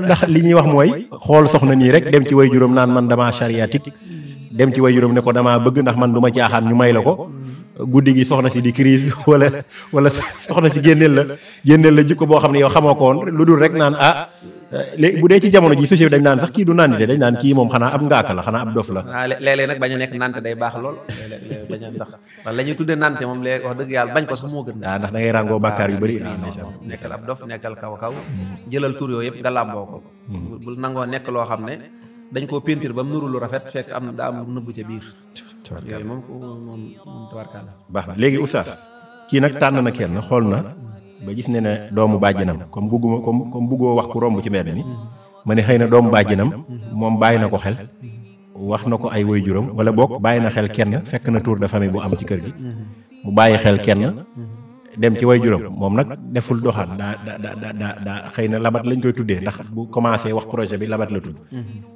ndax li ñuy wax mooy xool soxna nii rek dem ci way juróom naan man damaa chariatique dem ci way juróom ne ko damaa bëgg ndax man du ma caaxaan ñu may la ko guddi gi soxna si di crise wala soxna si génneel la jikko boo xam ne yow xamoo ko woon lu dul rek naan léegi bu dee ci jamono ji société dañ naan sax kii du nandite dañ naan kii moom xanaa ab ngaaka la xanaa ab dof la léeg-léeg nag bañ a nekk nante day baax lool léeg-léeg bañ a ndax la ñuy tuddee nante moom léegi wax dëgg yàlla bañ ko sax moo gën ndax da ngay ràngoo bàkkaar yu bëri nekkal ab dof nekkal kaw jëlal tur yooyu yëpp nga làmboo ko bul nangoo nekk loo xam ne dañ koo peinture ba mu nuru lu rafet fekk daa am lu nëbbu ca biir yooyu moom tabarkalla baax na léegi oustaz kii nag tànn na kenn xool na ba gis ne doomu bàjjanam comme buggoo wax ku romb ci mbedd mi ma ne xëy na doomu bàjjanam moom bàyyi na ko xel wax na ko ay waajuram wala boog bàyyi na xel kenn fekk na tour de famille bu am ci kër gi mu bàyyi xel kenn dem ci waajuram moom nag deful doxaan daa xëy na labat lañ koy tuddee ndax bu commencé wax projet bi labat la tudd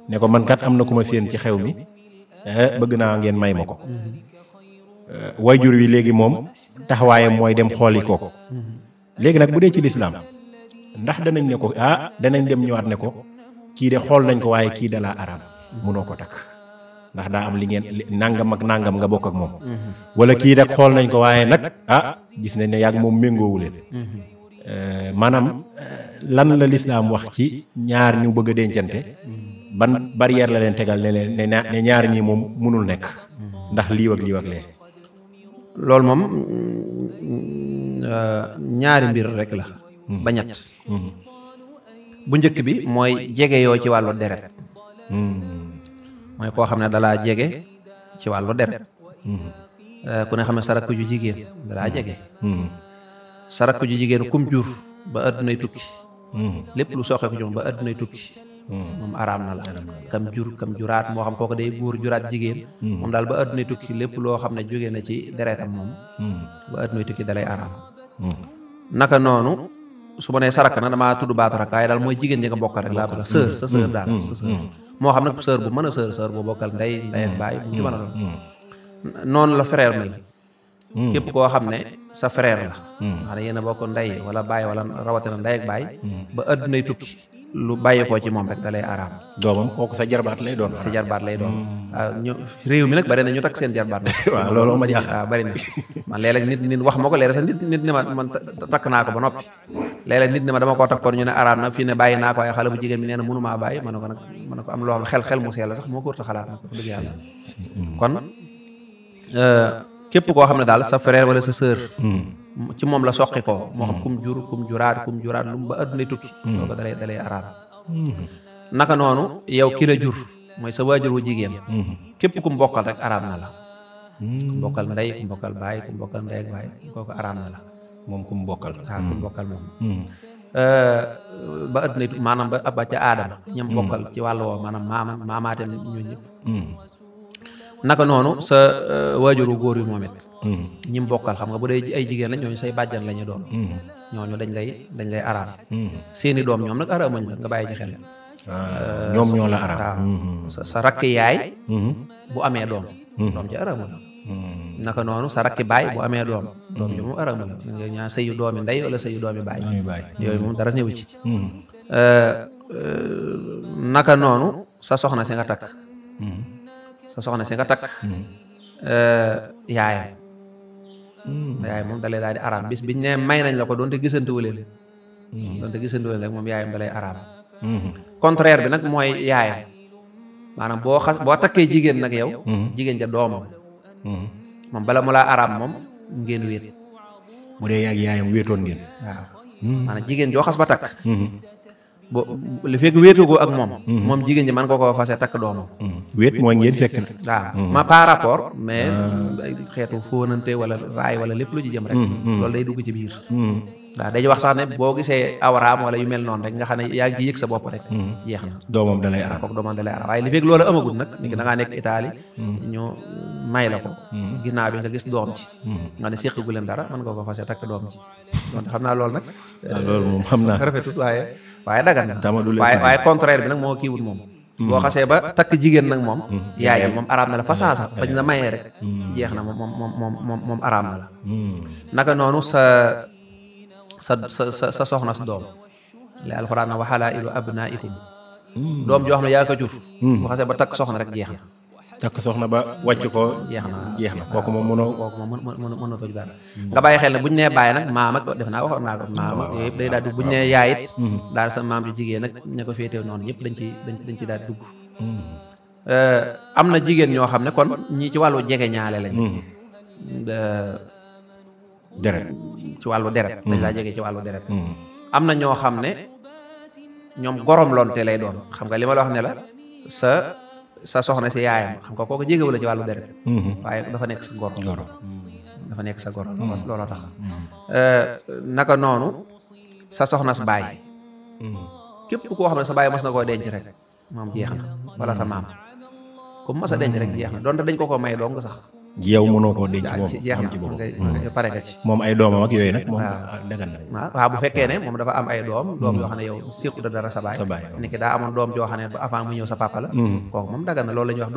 ne ko man kat am na ku ma séen ci xew mi bëgg naa ngeen may ma ko waajur wi léegi moom taxawaayam mooy dem xooli kooku léegi nag bu dee ci lislaam ndax danañ ne ko danañ dem ñëwaat ne ko kii de xool nañ ko waaye kii da laa araam munoo ko takk ndax daa am li ngeen nangam ak nangam nga bokk ak moom wala kii rek xool nañ ko waaye nag gis nañ ne yàgg moom méngoowu leen maanaam lan la lislaam wax ci ñaar ñu bëgg a dencante ban barrière la leen tegal ne ñaar ñii moom munul nekk ndax lii ak lee loolu moom ñaari mbir rek la ba ñett bu njëkk bi mooy jege yoo ci wàllu deret mooy koo xam ne dalaa jege ci wàllu deret ku ne xam ne sa rakk ju jigéen dalaa jege sa rakk ju jigéen kum jur ba àddunay tukki lépp lu soxee ko ci moom ba àddunay tukki moom araam na la kam juraat moo xam kooku day góor juraat jigéen moom daal ba àddunay tukki lépp loo xam ne jóge na ci deretam moom ba àddunay tukki dalay araam naka noonu su ma nee sarak na damaa tudd baatu rak waaye daal mooy jigéen ñi nga bokkal rek laa bëgg sœur sa sœur daal sa sœur moo xam nag sœur bu mën a sœur bu bokkal ndey ak baay bu ci mën a doon noonu la frère mel képp koo xam ne sa frère la xam ne yéen a bokk ndey wala baay wala rawatina ndey ak baay ba àddunay tukki lu bàyyi koo ci moom rek da lay araam doomam kooku sa jarbaat lay doon waaw ñu réew mi nag bari na ñu takk seen jarbaat nag waaw loolu ma jaaxal waaw bari na man léeg-léeg nit wax ma ko léeg-léeg sax nit ne ma man takk naa ko ba noppi léeg-léeg nit ne ma dama koo takkoon ñu ne araam na fii ne bàyyi naa ko ay xale bu jigéen bi nee na mënumaa bàyyi ma ne ko nag am loo xam xel mu seel la sax moo ko wërta xalaat nag wax dëgg yàlla kon képp koo xam ne daal sa frère wala sa sœur ci moom la soqi koo moo xam kum juraat lu mu ba àddunay tukki loolu dalay araam naka noonu yow ki la jur mooy sa waajur wu jigéen képp kum bokkal rek araam na la kum bokkal ndey kum bokkal baay kum bokkal ndey ak baay kooku araam na la moom kum bokkal waaw kum bokkal moom ba àddunay tukki maanaam ba ca aadama ñam bokkal ci wàll woo maanaam maamaatem ñoo ñëpp naka noonu sa waajuru góor yu moom it ñim bokkal xam nga bu dee ay jigéen lañ ñooñu say bàjjan la ñu doon ñooñu dañ lay araam seeni doom ñoom nag araamuñ la nga bàyyi ci xel ñoom ñoo la araam waaw sa rakk yaay bu amee doom ci araamu la naka noonu sa rakki baay bu amee doom ji moom araamu la nga ñaa sëyu doomi ndey wala sëyu doomi baay yooyu moom dara néew ci naka noonu sa soxna si nga takk yaayam moom dalay daal di araam bis biñ ne may nañ la ko doonte gisantewu leen rek moom yaayam dalay araam contraire bi nag mooy yaayam maanaam boo takkee jigéen nag yow jigéen ja doomam moom bala mu laa araam moom ngeen wéet bu dee yaag yaayam wéetoon ngeen waaw maanaam jigéen joo xas ba takk bo li fekk wéetugoo ak moom jigéen ji mën nga koo fase takk doomam wéet mooy ngeen fekk waaw ma par rapport mais xeetu fóonante wala raay wala lépp lu ci jëm rek loolu day dugg ci biir waaw dañuy wax sax ne boo gisee awraam wala yu mel noonu rek nga xam ne yaa ngi ci yëg sa bopp rek jeex na doomam da lay araam kooku doomam da lay araam waaye li fekk loolu amagul nag ni da ngaa nekk Italie ñu may la ko ginnaaw bi nga gis doom ci nga ne séq gu leen dara mën nga ko fase takk doom ci donc xam naa loolu nag loolu moom xam naa rafetut waaye dagan na waaye contraire bi nag moo kiiwut moom boo xasee ba takk jigéen nag moom yaayam moom araam na la fa saasa bañ la mayee rek jeex na moom araam na la naka noonu sa soxna si doom li alxuraan na wa halaa'ilu abnaa'ikum doom joo xam ne yaa ko jur boo xasee ba takk soxna rek jeex na takk soxna ba wàcc ko jeex na kooku moom mënoo toj dara nga bàyyi xel ne buñu nee bàyyi nag maam ak def naa waxoon naa ko maam ak yooyu yëpp day daal dugg buñu nee yaay it daal sa maam ju jigéen nag ña ko féetew noonu ñëpp dañ ci daal dugg am na jigéen ñoo xam ne kon ñii ci wàllu jege ñaale lañ deret ci wàllu deret dañ laa jege ci wàllu deret am na ñoo xam ne ñoom gorom lonte lay doon xam nga li ma la wax ne la sa soxna si yaayam xam nga kooku jégewu la ci wàllu deret waaye dafa nekk sa goro dafa nekk sa goro looloo tax naka noonu sa soxna si baay képp koo xam ne sa baay mas na koo denc rek moom jeex na wala sa maam comme mas a denc rek jeex na donte dañ ko may dong sax yow mënoo koo denc moom jeex na pare nga ci moom ay doomam ak yooyu nag moom dagan na waaw bu fekkee ne moom dafa am ay doom yoo xam ne yow séqu da dara sa baay ni ki daa amoon doom joo xam ne ba avant mu ñëw sa papa la kooku moom dagan na loolu la ñuy wax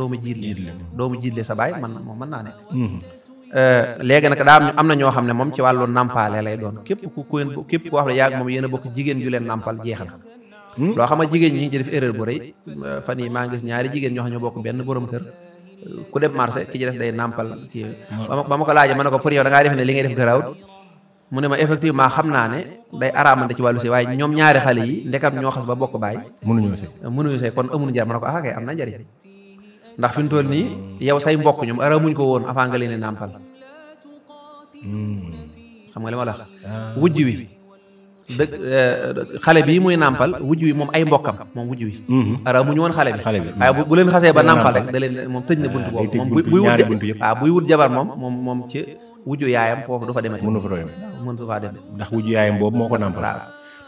doomu jiitle sa baay moom mën naa nekk léegi nag daa am na ñoo xam ne moom ci wàllu nampaale lay doon képp koo xam ne yaag moom yéen a bokk jigéen ju leen nampal jeex na loo xam ne jigéen ñi ngi ci def erreur bu rëy fan yi maa ngi gis ñaari jigéen ñoo xam ne ñoo bokk benn borom kër ku dem marché ki ci des day nàmpal kii ba ma ko laajee ma ne ko pour yow da ngaa def ne li ngay def garaawut mu ne ma effectivement xam naa ne day araamante ci wàllu si waaye ñoom ñaari xale yi ndekam ñoo xas ba bokk baay mënuñu sëy kon amuñu njariñ ma ne ko kay am na njariñ ndax fi mu toll nii yow say mbokk ñoom araamuñ ko woon avant nga leen di nàmpal xam nga li ma la wax wujj wi dëgg xale bi muy nàmpal wujj wi moom ay mbokkam moom wujj wi araamuñu woon xale bi waaye bu leen xasee ba nàmpal rek da leen moom tëj na bunt boobu moom buy wut jabar moom ci wujju yaayam foofu du fa demati mënu faa dem ndax wujju yaayam boobu moo ko nàmpal waaw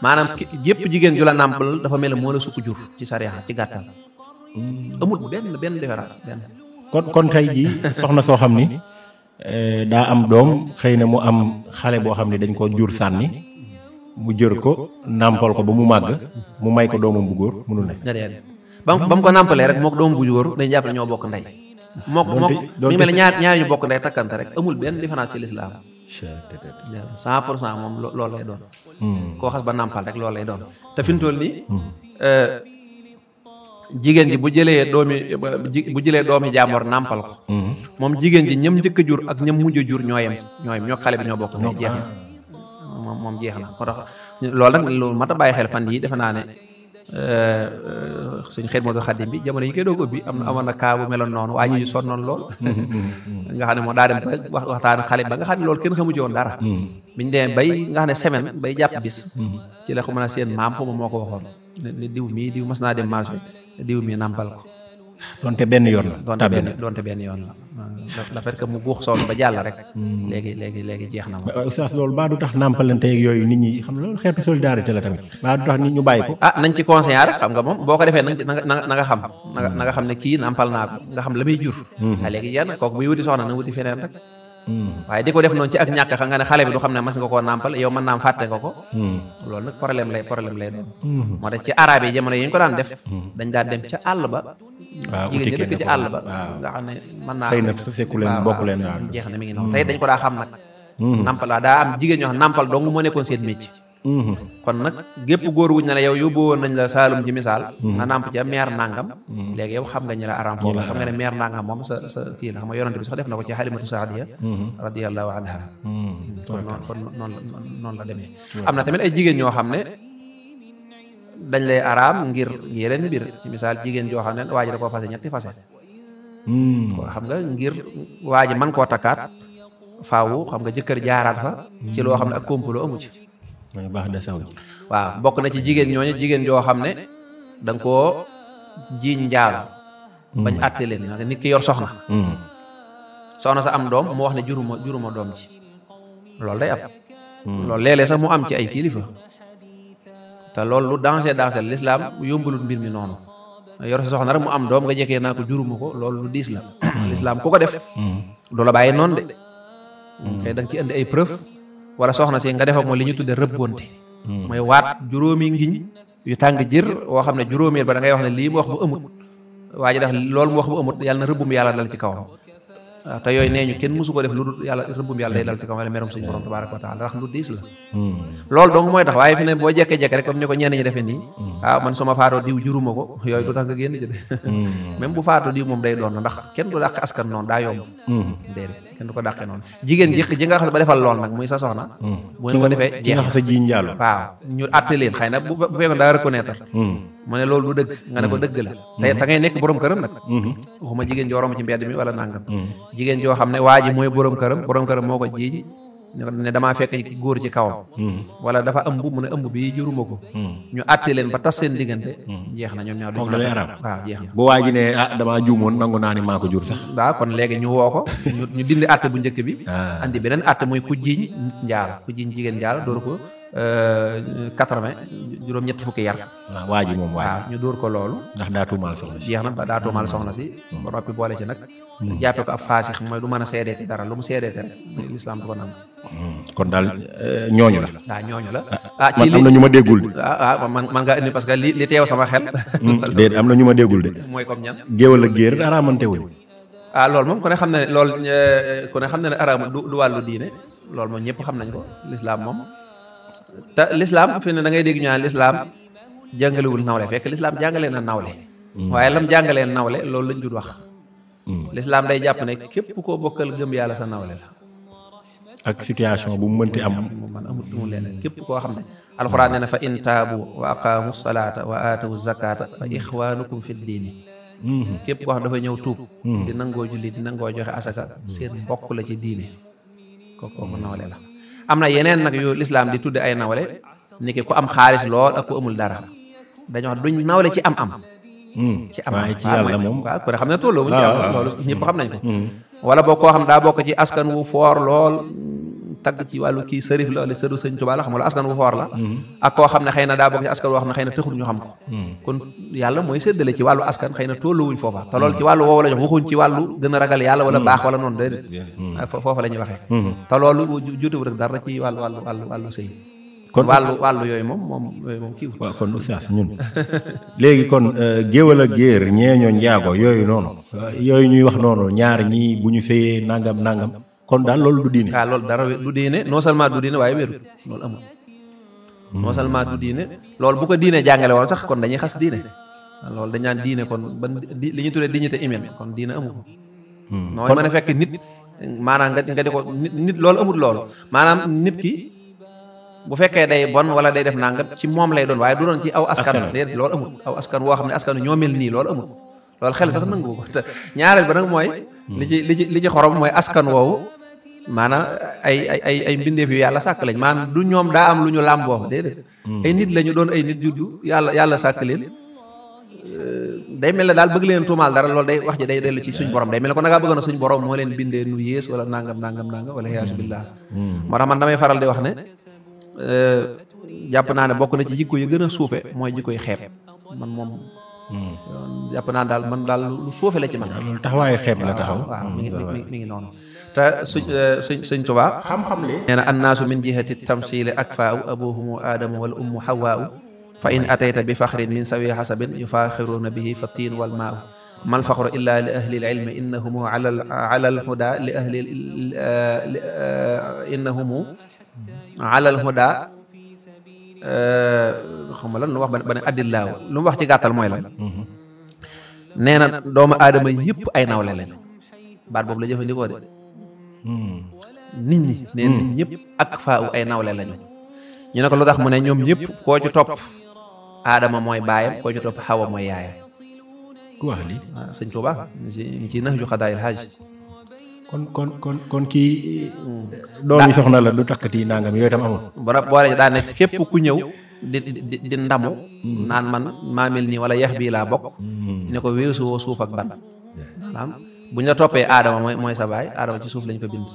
maanaam yépp jigéen ju la nàmpal dafa mel ne moo la sukk jur ci sariya ci gàttal amul benn différence kon tey jii soxna soo xam ni daa am doom xëy na mu am xale boo xam ne dañ ko jur sànni mu jër ko nàmpal ko ba mu màgg mu may ko doomam bu góor mënul ne ba mu ko nàmpalee rek moo ko doomam bu góor dañu jàpp ne ñoo bokk ndey mi mel ne ñaar ñu bokk ndey takkante rek amul benn différence ci lislaam 100% moom loolu lay doon koo xas ba nàmpal rek loolu lay doon te fi mu toll nii jigéen ji bu jëlee doomi jàmbor nàmpal ko moom jigéen ji ñam njëkk a jur ak ñam mujj a jur ñooyem ñoo xale bi ñoo bokk ndey jeex na moom jeex na moo tax loolu nag lu mat a bàyyi xel fan yi defe naa ne suñu Xidmatul Xaadim bi jamono yi koy doog ubbi amoon na kaa bu meloon noonu waa ñu sonnoon lool nga xam ne moo daa dem ba waxtaan xale ba nga xam ne loolu kenn xamu ci woon dara biñu demee bay nga xam ne semaine bay jàpp bis ci la ko mën a seen maam xuma moo ko waxoon ne diw mas naa dem marché diw mii nàmpal ko donte benn yoon la donte benn yoon la la fait que mu guux sool ba jàll rek léegi jeex na moom oustaz loolu baa du tax nàmpalante ak yooyu nit ñi xam loolu xeetu solidarité la tamit baa du tax nit ñu bàyyi ko nañ ci conseiller rek xam nga moom boo ko defee na nga xam ne kii nàmpal naa ko nga xam la muy jur léegi yenn kooku buy wuti soxna na wuti feneen rek waaye di ko def noonu ci ak ñàkk xam nga ne xale bi du xam ne mas nga koo nàmpal yow mën naam fàtte nga ko loolu nag problème lay doon moo tax ci arabe yi jamono yi ñu ko daan def dañ daan dem ca àll ba jigéen ñi dëkk ci àll ba nga xam ne mën naa xëy na su fekku leen bokk leen jeex na mi ngi noonu tey dañ ko daa xam nag nàmpal waaw daa am jigéen ñoo xam nàmpal dong moo nekkoon seen métier kon nag gépp góor wuñ ne la yow yóbbu woon nañ la Saalum ci misaal nga nàmp ca meer nangam léegi yow xam nga ñu la aram foofu xam nga ne meer nangam moom sa kii la xam nga yonante bi sax def na ko ci Halimatu Saadiya radiyallahu anha kon noonu la demee am na tamit ay jigéen ñoo xam ne dañ lay araam ngir yeneen mbir ci misaal jigéen joo xam ne waa ji da koo fase ñetti fase ko xam nga ngir waa ji man koo takkaat faawu xam nga jëkkër jaaraat fa ci loo xam ne ak complot amu ci mooy baax de saw ji waaw bokk na ci jigéen ñooñu jigéen joo xam ne da nga koo jiiñ njaalo bañ àtte leen nga nit ki yor soxna sa am doom mu wax ne juruma doom ci loolu day am loolu léeg-léeg sax mu am ci ay kilifa te loolu lu danger l'islam yombalul mbir mi noonu yor sa soxna rek mu am doom nga jekkee naa ko juruma ko loolu lu diis la l'islam ku ko def du la bàyyi noonu de kay da nga ci indi ay preuve wala soxna si nga def ak moom li ñu tudde rëbbonte mooy waat juróomi ngiñ yu tàng jër woo xam ne juróomeel ba da ngay wax ne lii mu wax bu amut waa ji def loolu mu wax bu amut yàlla na rëbbum yàlla dal ci kawam waaw te yooyu nee ñu kenn mësu ko def lu dul yàlla rëbbum yàlla day dal ci kawam wala merum suñu borom tabaraka wa taala ndax lu diis la loolu donc mooy tax waaye fi ne boo jekkee-jekke rek comme ni ko ñenn ñi defee nii waaw man suma faatoo diw juruma ko yooyu du tax nga génn jëde même bu faatoo diw moom day doon ndax kenn du dàq askan noonu daa yomb déedéet kenn du ko dàqee noonu jigéen ji nga xas ba defal lool nag muy sa soxna bu ngeen ko defee jeex nga xas a jiiñ njaalo waaw ñu àtte leen xëy na bu fekkoon daa reconnaître mu ne loolu du dëgg nga ne ko dëgg la te ngay nekk borom këram nag waxuma jigéen joo romb ci mbedd mi wala nangam jigéen joo xam ne waa ji mooy borom këram moo ko jiiñ ne damaa fekk góor ci kawam wala dafa ëmb mu ne ëmb bi juruma ko ñu àtte leen ba tas seen diggante jeex na ñoom ñaar kooku da lay araam waaw jeex na bu waa ji ne damaa juumoon nangu naa ni maa ko jur sax waaw kon léegi ñu woo ko ñu dindi àtte bu njëkk bi andi beneen àtte mooy ku jiiñ nit njaalo ku jiiñ jigéen njaalo dooru ko 80 juróom-ñett fukki yar waaw waa ji moom waaw ñu dóor ko loolu ndax daa tuumaal soxna si jeex na ba daa tuumaal soxna si ba noppi boole ci nag jàppe ko ab faasix mooy du mën a seedeeti dara lu mu seedeeti rek lislaam du ko nangu kon daal ñooñu la waaw ñooñu la man am na ñu ma déggul de man ngaa indi parce que li teew sama xel déet am na ñu ma déggul de mooy comme ñan géwal ak géer araamante wuñ loolu moom ku ne xam ne loolu ku ne xam ne araama du wàllu diine loolu moom ñëpp xam nañ ko lislaam moom te lislaam fi ne da ngay dégg ñu naan lislaam jàngalewul nawle fekk lislaam jàngalee na nawle waaye lam jàngalee nawle loolu lañ dul wax lislaam day jàpp ne képp koo bokkal gëm yàlla sa nawle la ak situation bu mu mënti am man amul leneen képp koo xam ne alxuraan nee na fa in taabu wa aqaamu salaata wa aatawu zakata fa ixwaanukum fi diini képp koo xam dafa ñëw tuub di nangoo julli di nangoo joxe asaka seen mbokk la ci diine kooku nawle la am na yeneen nag yu lislaam di tudde ay nawle ni ki ku am xaalis lool ak ku amul dara dañoo wax duñ nawle ci am-am ci am waaye ci yàlla moom waaw ku ne xam ne tolloo buñ ci am loolu ñëpp xam nañ ko wala boo koo xam daa bokk ci askan wu foor lool tagg ci wàllu kii sërif la wala sëdu sëñ Tuubaa la xam nga askan wu foor la ak koo xam ne xëy na daa bokk ci askan woo xam ne xëy na taxul ñu xam ko kon yàlla mooy séddale ci wàllu askan xëy na tolluwuñ foofa te loolu ci wàllu woowu la ñu waxuñ ci wàllu gën a ragal yàlla wala baax wala noonu déedéet foofa la ñuy waxee te loolu jotuwu rek dara ci wàllu sëy kon wàllu yooyu moom kii waaw kon oustaz ñun léegi kon géwal ak géer ñeeñoo njaago yooyu noonu yooyu ñuy wax noonu ñaar ñii bu ñu sëyee nangam kon daal loolu du diine waaw loolu dara du diine non seulement du diine waaye wéru loolu amul non seulement du diine loolu bu ko diine jàngale woon sax kon dañuy xas diine loolu dañ naan diine kon ban li ñu tuddee dignité humaine kon diine amu ko nooy mën a fekk nit maanaam nga di ko nit loolu amul loolu maanaam nit ki bu fekkee day bon wala day def nangam ci moom lay doon waaye du doon ci aw askan déedéet loolu amul aw askan woo xam ne askan ñoo mel nii loolu amul loolu xel sax nangu ko te ñaareel ba nag mooy li ci xorom mooy askan woowu maanaam ay mbindeef yu yàlla sàkk lañ maanaam du ñoom daa am lu ñu làmboo déedéet ay nit la ñu doon ay nit juddu yàlla sàkk leen day mel ne daal bëgg leen tuumaal dara loolu day wax ji day dellu ci suñ borom day mel ne ko nagaa bëgg na suñ borom moo leen bindee nu yées wala nangam wala yaasu billah moo tax man damay faral di wax ne jàpp naa ne bokk na ci jikko yi gën a suufe mooy jikko yi xeeb man moom jàpp naa daal man daal lu suufe la ci man loolu taxawaayu xeeb la taxaw waaw mi ngi noonu te sëñ Tuubaa xam-xam li nee na annaasu min jihati tamsili akfaau abuhumu aadamu wal ummu hawaau fa in atayta bi faxrin min sawi xasabin yufaaxiruuna bihi fa tiin wal maau mal faxru illa li ahli l ilmi innahumu ala al huda li ahli innahumu ala al huda xam nga lan lu wax ba ne addillaaw lu mu wax ci gàttal mooy lan nee na doomu aadama yëpp ay nawle lañu baat boobu la jëfandikoo de nit ñi nee nit ñëpp ak faa ay nawle lañu ñu ne ko lu tax mu ne ñoom ñëpp koo ci topp aadama mooy baayam koo ci topp xawa mooy yaayam. ku wax lii. waaw sëñ Tuubaa ci nax ju xadaayil xaaj. kon kii doomi soxna la du takkati nangam yooyu tam amul. boole daa ne képp ku ñëw di ndamu naan man maa mel nii wala yax bii laa bokk ne ko weesu woo suuf ak ban maanaam bu ñu la toppee aadama mooy sa baay aadama ci suuf lañ ko bind.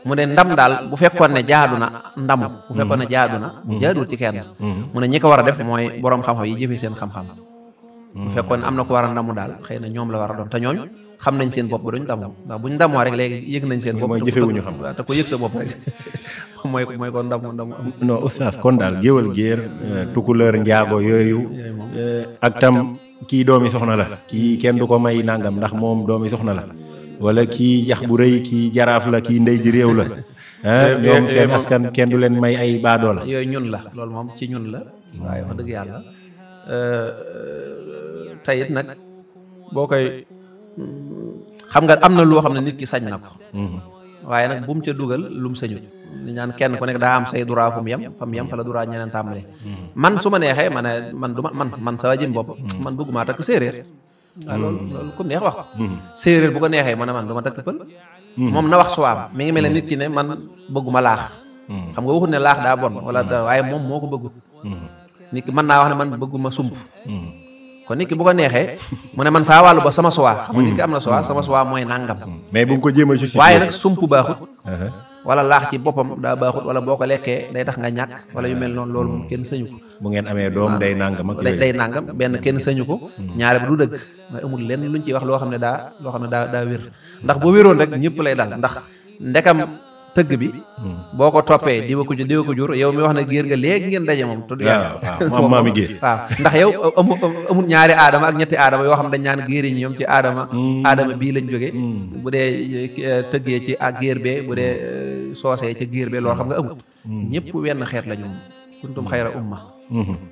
mu ne ndam daal bu fekkoon ne jaadu na ndamu bu fekkoon ne jaadu na jaadul ci kenn mu ne ñi ko war a def mooy boroom xam-xam yi jëfee seen xam-xam. bu fekkoon ne am na ko war a ndamu daal xëy na ñoom la war a doon te ñooñu xam nañ seen bopp ba duñ ndamu ndax buñ ndamoo rek léegi yëg nañ seen bopp. mooy jëfewuñu xam te ko yëg sa bopp rek mooy ko ndamu. non oustaz kon daal géwal géer tukuleur njaago yooyu ak tam kii doomi soxna la kii kenn du ko may nangam ndax moom doomi soxna la wala kii yax bu rëy kii jaraaf la kii ndey ji réew la ñoom seen askan kenn du leen may ay baadoo la yooyu ñun la loolu moom ci ñun la waaye wax dëgg yàlla tayit nag boo koy xam nga am na loo xam ne nit ki sañ na ko waaye nag bu mu ca dugal lu mu sañut li ñaan kenn ku nekk daa am say droit fu mu yem fa la droit ñeneen tàmbale man su ma neexee ma ne man du man sa jëm bopp man bëgguma takk séeréer waaw loolu comme neex wax ko séeréer bu ko neexee ma ne man du ma takk pël moom na wax suwaam mi ngi mel ne nit ki ne man bëgguma laax xam nga waxut ne laax daa bon wala da waaye moom moo ko bëggut nit ki mën naa wax ne man bëgguma sump kon nit ki bu ko neexee mu ne man saa wàllu ba sama suwaa xam nga nit ki am na suwaa sama suwaa mooy nangam mais bu nga ko jéem a justifier waaye nag sump baaxut wala laax ci boppam daa baaxut wala boo ko lekkee day tax nga ñàkk wala yu mel noonu loolu moom kenn sañu ko bu ngeen amee doom day nangam ak day nangam benn kenn sañu ko ñaare bi du dëgg mooy amul lenn luñ ciy wax loo xam ne daa wér ndax boo wéroon rek ñëpp lay dal ndax ndekam tëgg bi boo ko toppee diwa ko jur yow mi wax ne géer nga léegi ngeen daje moom tudd waaw maami géer waaw ndax yow amul ñaari aadama ak ñetti aadama yoo xam ne dañ ñaan géer yi ñoom ci aadama bii lañ jógee bu dee tëggee ci ak géer bee bu dee soosee ci géer bee loolu xam nga amut ñëpp wenn xeet la ñoom kuntum xayra umma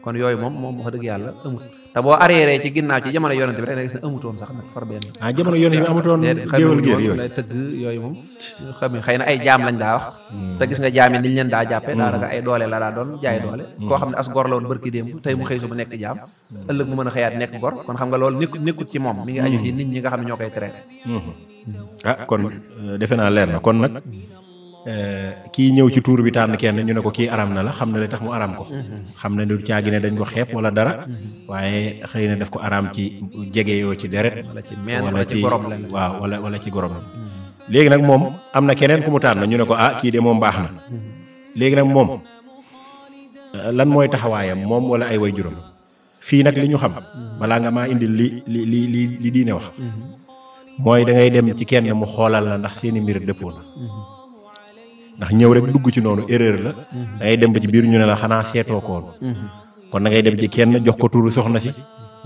kon yooyu moom wax dëgg yàlla amut te boo arrière ci ginnaaw ci jamono yonent bi rek da gis ne amutoon sax nag far benn jamono yonent bi amutoon géwal géer yooyu lay tëgg yooyu moom xam ne xëy na ay jaam lañ daa wax te gis nga jaam yi niñ leen daa jàppee daanaka ay doole la daa doon jaay doole koo xam ne as gor la woon barki démb tey mu xëy su bu nekk jaam ëllëg mu mën a xëyaat nekk gor kon xam nga loolu nekkut ci moom mi ngi aju ci nit ñi nga xam ne ñoo koy traité kon defe naa leer na kon nag kii ñëw ci tuur bi tànn kenn ñu ne ko kii aram na la xam na li tax mu aram ko xam ne du caagi ne dañ ko xeeb wala dara waaye xëy na daf ko aram ci jege yoo ci deret wala ci gorom la waaw wala ci gorom la léegi nag moom am na keneen ku mu tànn ñu ne ko kii de moom baax na léegi nag moom lan mooy taxawaayam moom wala ay way juróom fii nag li ñu xam balaa nga maa indil li diine wax mooy da ngay dem ci kenn mu xoolal la ndax seeni mbir dëppoo na ndax ñëw rek dugg ci noonu erreur la da ngay dem ba ci biir ñu ne la xanaa seetoo ko woon kon da ngay dem ci kenn jox ko turu soxna si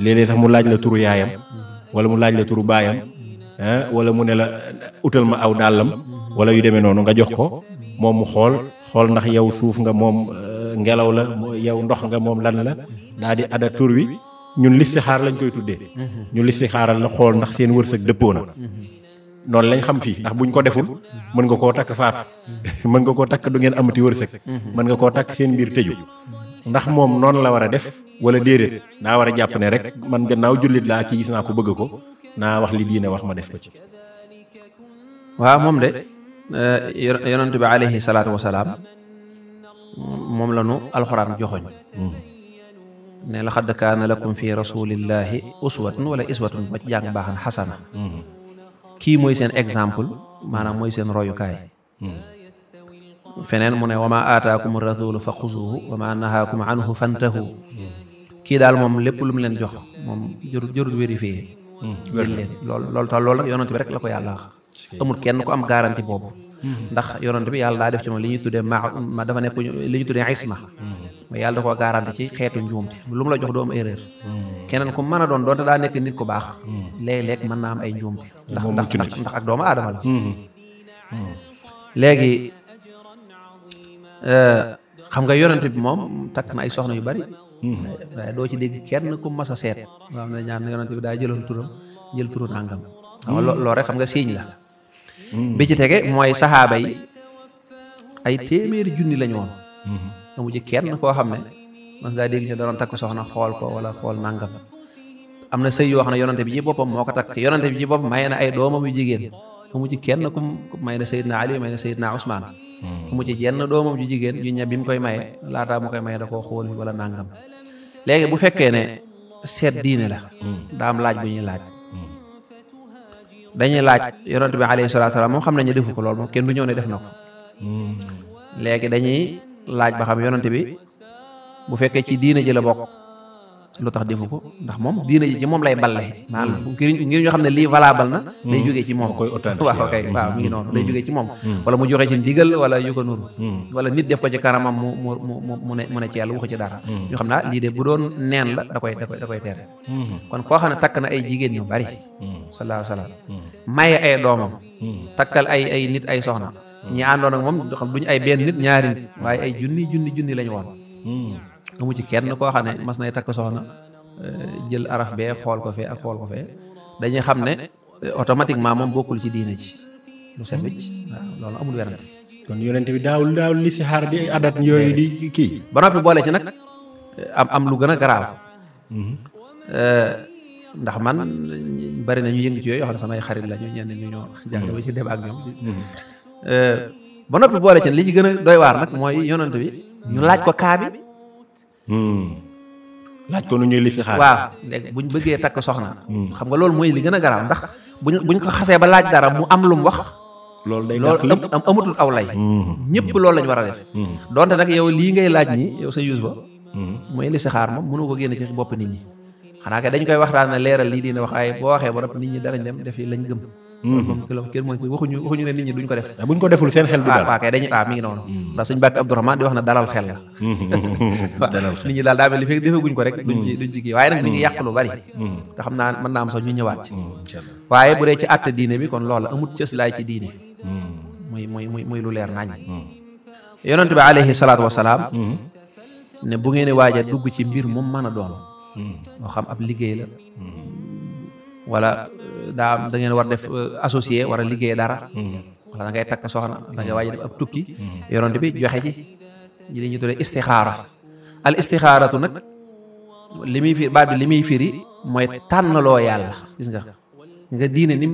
léeg-léeg sax mu laaj la turu yaayam wala mu laaj la turu baayam wala mu ne la utal ma aw dàllam wala yu demee noonu nga jox ko moom mu xool ndax yow suuf nga moom ngelaw la yow ndox nga moom lan la daal di ada tur wi ñun listixaar lañ koy tuddee ñu listixaaral la xool ndax seen wërsëg dëppoo na noonu lañ xam fii ndax buñ ko deful mën nga koo takk faatu mën nga koo takk du ngeen amati wërsëg mën nga koo takk seen mbir tëju ndax moom noonu la war a def wala déedéet daa war a jàpp ne rek man gannaaw jullit laa kii gis naa ko bëgg ko naa wax li diine wax ma def ko ci waaw moom de yonent bi alayhi salaatu wasalaam moom la nu alxuraan joxoñ ne laqad kaana lakum fi rasulillahi uswatun wala iswatun ba jàng baax na xasana kii mooy seen exemple maanaam mooy seen royukaay feneen mu ne wa ma aataakum rasulu fa xuzuhu wa ma nahaakum anhu fantahu kii daal moom lépp lu mu leen jox moom jërul vérifié jël leen loolu tax loolu nag yonent bi rek la ko yàlla wax amul kenn ku am garantie boobu ndax yonent bi yàlla daa def ci moom li ñuy tuddee ma dafa nekk li ñuy tuddee isma mais yàlla da koo garantie ci xeetu njuumte lu mu la jox doo am erreur keneen ku mën a doon doonte daa nekk nit ku baax léeg-léeg mën naa am ay njuumte ndax ak doomu aadama la léegi xam nga yonent bi moom takk na ay soxna yu bari waaye doo ci dégg kenn ku mas a seet nga xam ne ñaan yonent bi daa jëloon turam jël turu nangam xam nga loolu rek xam nga siiñ la bi ci tege mooy saxaaba yi ay téeméeri junni lañu woon amu ci kenn koo xam ne mas ngaa dégg ñu da doon takk soxna xool ko wala xool nangam. am na sëy yoo xam ne yonante bi ci boppam moo ko takk yonante bi ci boppam may na ay doomam yu jigéen amu ci kenn ku may na Seydina Ali may na Seydina Ousmane amu ci jenn doomam ju jigéen yu ña bi mu koy maye laataa mu koy maye da koo xool wala nangam. léegi bu fekkee ne seet diine la daa am laaj bu ñuy laaj dañuy laaj yonante bi alayhi salaatu salaam moom xam nañu defu ko lool moom kenn du ñëw ne def na ko léegi dañuy laaj ba xam yonante bi bu fekkee ci diine ji la bokk lu tax defu ko ndax moom diine ji ci moom lay balle maanaam ngir ñoo xam ne lii valable na day jógee ci moom waaw kay waaw mi ngi noonu day jógee ci moom wala mu joxe ci ndigal wala yu ko nuru wala nit def ko ci kanamam mu ne ci yàlla waxu ci dara ñu xam naa lii de bu doon neen la da koy tere kon koo xam ne takk na ay jigéen ñu bari sallallahu alayhi wa sallam maye ay doomam takkal ay nit ay soxna ñi àndoon ak moom xam duñu ay benn nit ñaari nit waaye ay junni lañu woon amu ci kenn koo xam ne mas nay takk soxna jël araf bee xool ko fee ak xool ko fee dañuy xam ne automatiquement moom bokkul ci diine ci lu set wecc waaw loolu amul werante kon yonent bi daawul li si xaar di adat yooyu di kii ba noppi boole ci nag am lu gën a garaaw ndax man bari na ñu yëngu ci yooyu yoo xam ne samay xarit la ñu ñenn ñu ñoo jàng ba ci débat ak ñoom ba noppi boole ci li ci gën a doy waar nag mooy yonent bi ñu laaj ko kaa bi laaj ko nu ñuy li si xaar waaw léegi buñ bëggee takk soxna xam nga loolu mooy li gën a garaaw ndax buñ ko xasee ba laaj dara mu am lu mu wax loolu day amatul aw lay ñëpp loolu lañ war a def donte nag yow lii ngay laaj ñi yow sa yus ba mooy li si xaar moom mënu ko génne ci bopp nit ñi xanaa kay dañ koy waxtaan ne leeral lii dina wax ay boo waxee ba nit ñi danañ dem def yi lañ gëm moom kenn mën ci waxuñu ne nit ñi duñ ko def buñ ko deful seen xel du dal waaw kay dañu mi ngi noonu ndax suñu bàkk Abdourahmane di wax na dalal xel la waaw nit ñi daal daa mel li fekk defaguñ ko rek duñ ci kii waaye nag mi ngi yàq lu bari te xam naa mën naa am sax ñu ñëwaat ci waaye bu dee ci àtte diine bi kon loola amut cëslaay ci diine muy lu leer nañ yonent bi alayhi salaatu wasalaam ne bu ngeen waaj a dugg ci mbir moom mën a doon moo xam ab liggéey la wala da ngeen war def associé war a liggéey dara wala da ngay takk soxna da ngay waaj a def ab tukki yonent bi joxe ci li ñu tuddee istixaara al istixaaratu nag li muy firi baat bi li muy firi mooy tànnaloo yàlla gis nga diine ni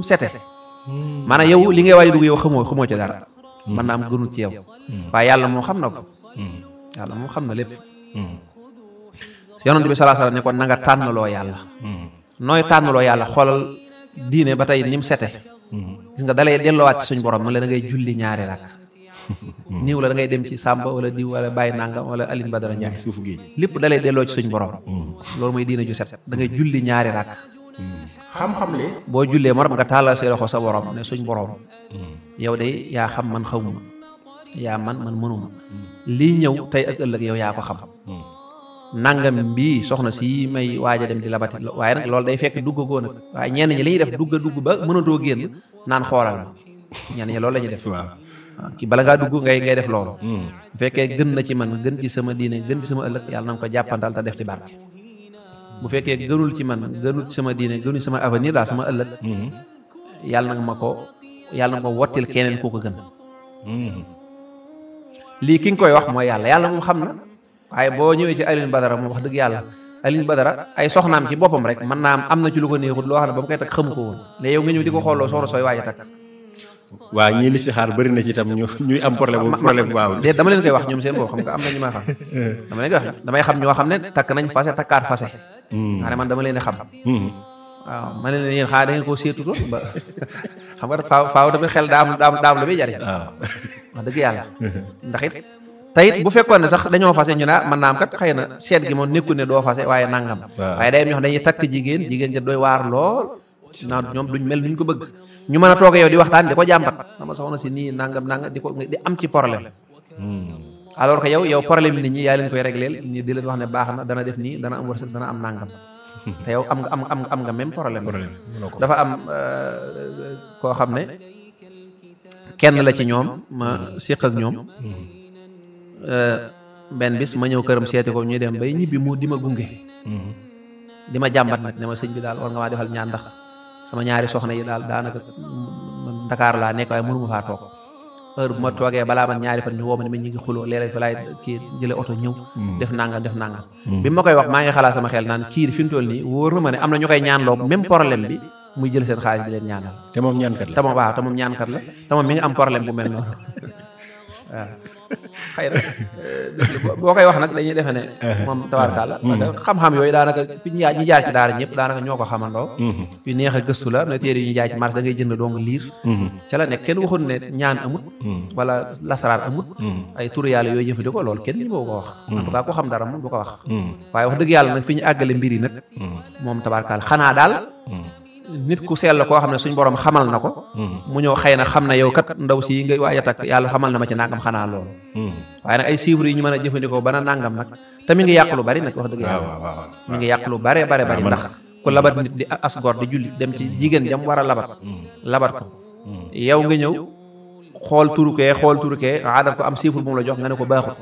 mu sete maanaam yow li ngay waaj a dugg yow xamoo ci dara mën naa am gënul ci yow waaye yàlla moo xam na ko yàlla moo xam na lépp yonent bi sallallahu alayhi wasallam ne kon na nga tànnaloo yàlla nooy tànnaloo yàlla xoolal diine ba tey ni mu sete gis nga dalay delloowaat ci suñ borom man la da ngay julli ñaari rakk niiw la da ngay dem ci Sàmba wala diw wala Baye Nangam wala Aline Badara Ndiaye suuf gi lépp dalay delloo ci suñ borom loolu mooy diine ju set da ngay julli ñaari rakk xam-xam li boo jullee morom nga tàllal say loxo sa borom ne suñ borom yow de yaa xam man xawma yaa man mënuma lii ñëw tey ak ëllëg yow yaa ko xam nangam bii soxna si may waaj a dem di labati waaye nag loolu day fekk duggagoo nag waaye ñenn ñi li ñuy def dugg ba mënatoo génn naan xoolal ma ñenn ñi loolu la ñuy def waaw kii bala ngaa dugg ngay def loolu bu fekkee gën na ci man gën ci sama diine gën ci sama ëllëg yàlla na nga ko jàppandal te def ci barke bu fekkee gënul ci man gënul ci sama diine gënul ci sama avenir daal sama ëllëg yàlla na nga ma wottil keneen koo ko gën lii ki nga koy wax mooy yàlla moom xam na waaye boo ñëwee ci Alioune Badara moom wax dëgg yàlla Alioune Badara ay soxnaam ci boppam rek mën naa am na ci lu ko neexut loo xam ne ba mu koy takk xamu ko woon léegi yow nga ñëw di ko xooloo soxna sooy waaj a takk waaw ñii li si xaar bëri na ci tam ñuy am problème waaw déet dama leen koy wax ñoom seen boobu xam nga am na ñu may xam dama leen koy wax damay xam ñoo xam ne takk nañ fase takkaat fase nga ne man dama leen di xam waaw ma ne leen yéen xanaa da ngeen koo seetutoon ba xam nga faaw tamit xel daa am la muy jariñ wax dëgg yàlla ndax it tayit bu fekkoon ne sax dañoo fase ñu ne mën naa am kat xëy na seet gi moom nekkul ne doo fase waaye nangam waaye day ñoo xam dañuy takk jigéen ja doy waar lool naan ñoom duñ mel nuñ ko bëgg ñu mën a toog yow di waxtaan di ko jàmbat sama soxna si nii nangam di am ci problème alors que yow problème nit ñi yaa leen koy régleel ñi di leen wax ne baax na dana def nii dana am wërsëg dana am nangam te yow am nga même problème dafa am koo xam ne kenn la ci ñoom ma séq ak ñoom benn bis ma ñëw këram seeti ko ñuy dem bay ñibbi mu di ma gunge di ma jàmbat nag ne ma sëñ bi daal war nga maa defal ñaan ndax sama ñaari soxna yi daal daanaka Dakar laa nekk waaye mënuma faa toog heure bu ma toogee balaa man ñaari fan ñu woo ma ne ma ñu ngi xuloo léeg-léeg fa laay kii jële oto ñëw def nangam bi ma koy wax maa ngi xalaat sama xel naan kii fi mu toll nii wóor na ma ne am na ñu koy ñaanloo même problème bi muy jël seen xaalis di leen ñaanal te moom ñaankat la te moom ñaankat la te moom mi ngi am problème bu mel noonu waaw xëy na boo koy wax nag dañuy defe ne moom tabaarkalla xam-xam yooyu daanaka ñi jaar ci daara ñëpp daanaka ñoo ko xamandoo yu neex a gëstu la ne téere yu ñu jaay ci marché da ngay jënd dong liir ca la nekk kenn waxul ne ñaan amut wala lasaraar amut ay turu yàlla yooyu jëfandikoo loolu kenn ñi moo ko wax en tout cas ku xam dara moom du ko wax waaye wax dëgg yàlla nag fi ñu àggale mbir yi nag moom tabaarkalla xanaa daal nit ku sell koo xam ne suñ borom xamal na ko mu ñëw xëy na xam na yow kat ndaw si ngay waaj a takk yàlla xamal na ma ci nangam xanaa loolu waaye nag ay chiffres yi ñu mën a jëfandikoo bana nangam nag te mi ngi yàq lu bari nag wax dëgg yàlla mi ngi yàq lu bari ndax ku labat nit di asgor di julli dem ci jigéen jam war a labat ko yow nga ñëw xool turukee aadal ko am chiffre bu mu la jox nga ne ko baaxut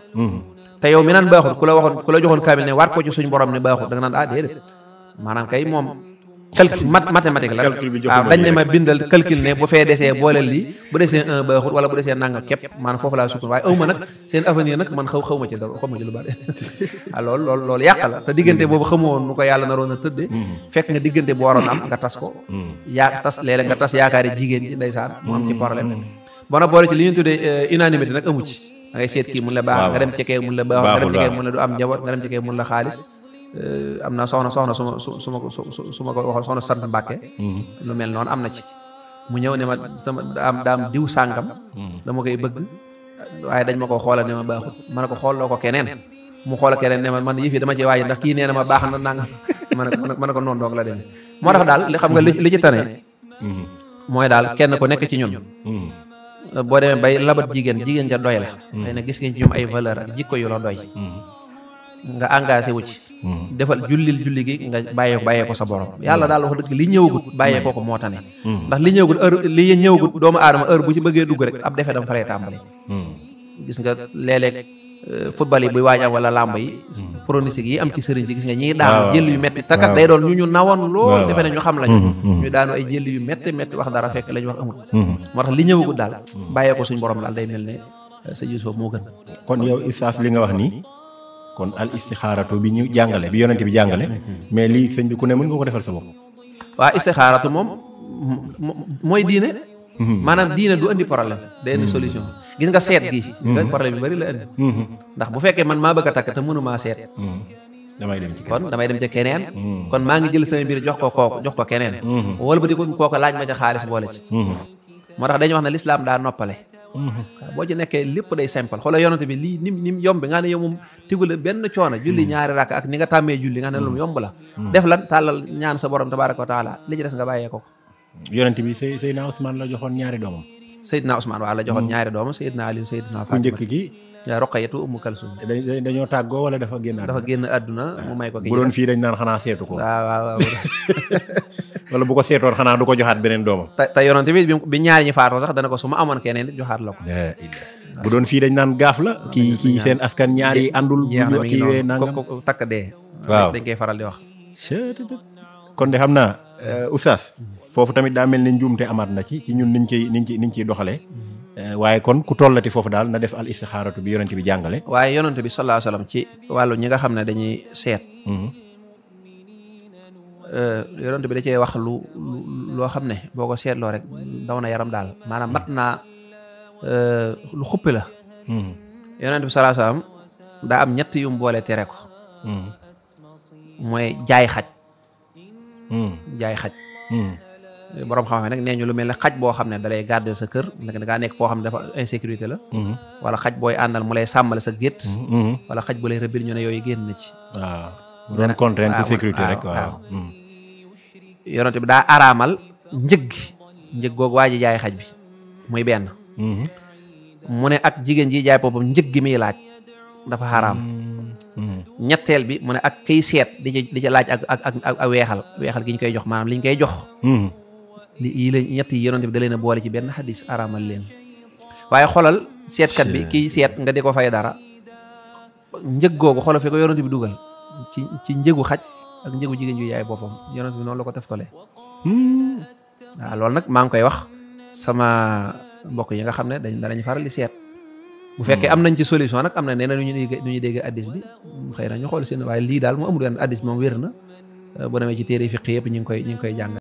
te yow mi naan baaxut ku la joxoon kaamil ne war ko ci suñ borom ne baaxut da nga naan déedéet maanaam kay moom calcul mathématique la waaw dañ ne ma bindal calcul ne bu fee desee booleel lii bu desee 1 baaxul wala bu desee nangam képp maanaam foofu laa sukkandiku waaye awma nag seen avenir nag man xaw ma ci dara xaw ma ci lu bari loolu yàq la te diggante boobu xamoon nu ko yàlla naroon a tëddee fekk nga diggante bu waroon am nga tas ko léeg-léeg nga tas yaakaari jigéen ji ndeysaan mu am ci problème bona boole ci li ñu tuddee unanimité nag amu ci da ngay seet kii mun la baax nga dem ci kee mun la baax nga dem ci kee mun la du am njaboot nga dem ci kee mun la xaalis am na soxna su ma ko waxoon soxna sant Mbàkke lu mel noonu am na ci mu ñëw ne ma sama daam diw sàngam dama koy bëgg waaye dañ ma ko xoolal ne ma baaxut ma ne ko xooloo ko keneen mu xool keneen ne ma man yëf yi dama ci waaye ndax kii nee na ma baax na nangam ma ne ko noonu doog la demee moo tax daal li xam nga li ci tane mooy daal kenn ku nekk ci ñun boo demee bay labat jigéen ca doy la xëy na gis ngeen ci ñoom ay valeur ak jikko yu la doy nga engagé wu ci defal julli gi nga bàyyee ko sa borom yàlla daal wax dëgg li ñëwagut bàyyee ko moo tane ndax li ñëwagut doomu aadama heure bu ci bëggee dugg rek ab defee dama fa lay tàmbali gis nga léeg-léeg football yi buy waaj am wala làmb yi pronostic yi am ci sëriñ si gis nga ñi daanu jël yu metti takat day doon ñu nawoon lool defe ne ñu xam lañu ñu daanu ay jël yu metti wax dara fekk la ñu wax amul moo tax li ñëwagut daal bàyyee ko suñ borom daal day mel ne sa Yuusuf moo gën kon yow Oustaz li nga wax nii kon al istixaaratu bi ñu jàngale bi yonente bi jàngale mais lii sëñ bi ku ne mën nga ko defal sa bopp waa istixaaratu moom mooy diine maanaam diine du andi problème day andi solution gis nga seet gi gis nga problème yu bari la andi ndax bu fekkee man maa bëgg a takk te mënumaa seet damay dem ci keneen kon maa ngi jël sama mbir jox ko keneen wala ba di ko kooku laaj ma ca xaalis boole ci moo tax dañuy wax ne lislaam daa noppale waaw boo ci nekkee lépp day simple xoolal yonante bi lii nim yomb nga ne yow moom tigula benn coono julli ñaari rakk ak ni nga tàmmee julli nga ne lu yomb la def lan tàllal ñaan sa borom tabaaraka wa taala li ci des nga bàyyee ko yonante bi Seydina Ousmane la joxoon ñaari doomam Seydina Ousmane waaw la joxoon ñaari doomam Seydina Aliou Seydina Fatima ku njëkk gi Roqayatu Ummu Kalsum dañoo tàggoo wala dafa génn àdduna mu may ko bu doon fii dañ naan xanaa seetu ko waaw wala bu ko seetoon xanaa du ko joxaat beneen doomam te yonante bi ñaari ñi faatoo sax dana ko su ma amoon keneen nit joxaat la ko bu doon fii dañ naan gaaf la kii seen askan ñaari àndul bu kii wee nangam ko takk dee waaw dañ koy faral di wax kon de xam naa Oustaz foofu tamit daa mel ni njuumte amaat na ci ñun niñ ciy doxalee waaye kon ku tollati foofu daal na def al istixaaratu bi yonente bi jàngale waaye yonente bi sallallahu alayhi wasallam ci wàllu ñi nga xam ne dañuy seet yonente bi da cee wax loo xam ne boo ko seetloo rek daw na yaram daal maanaam mat naa lu xuppi la yonente bi sallallahu alayhi wasallam daa am ñett yum boole tere ko mooy jaay xaj borom xam-xam nag nee ñu lu mel ne xaj boo xam ne dalay garder sa kër da ngaa nekk foo xam ne dafa insécurité la wala xaj booy àndal mu lay sàmmale sa gétt wala xaj bu lay rëbbil ñu ne yooyu génn na ci waaw mu doon contrainte de sécurité rek waaw yonent bi daa araamal njëg googu waa ji jaay xaj bi muy benn mu ne ak jigéen ji jaay boppam njëg gi muy laaj dafa xaraam ñetteel bi mu ne ak kiy seet di ci laaj ak weexal gi ñu koy jox maanaam li ñu koy jox yii la ñett yi yonent bi da leen a boole ci benn xadis araamal leen waaye xolal seetkat bi kiy seet nga di ko fay dara njëg googu xolal fi ko yonent bi dugal ci njëgu xaj ak njëgu jigéen ju yaay boppam yonent bi noonu la ko teftalee waaw loolu nag maa ngi koy wax sama mbokk yi nga xam ne danañ faral di seet bu fekkee am nañ ci solution nag am na nee na nu ñuy dégg addis bi xëy na ñu xool seen waaye lii daal mu amul yoon addis bi moom wér na bu demee ci téere fiq yëpp ñu ngi koy jàng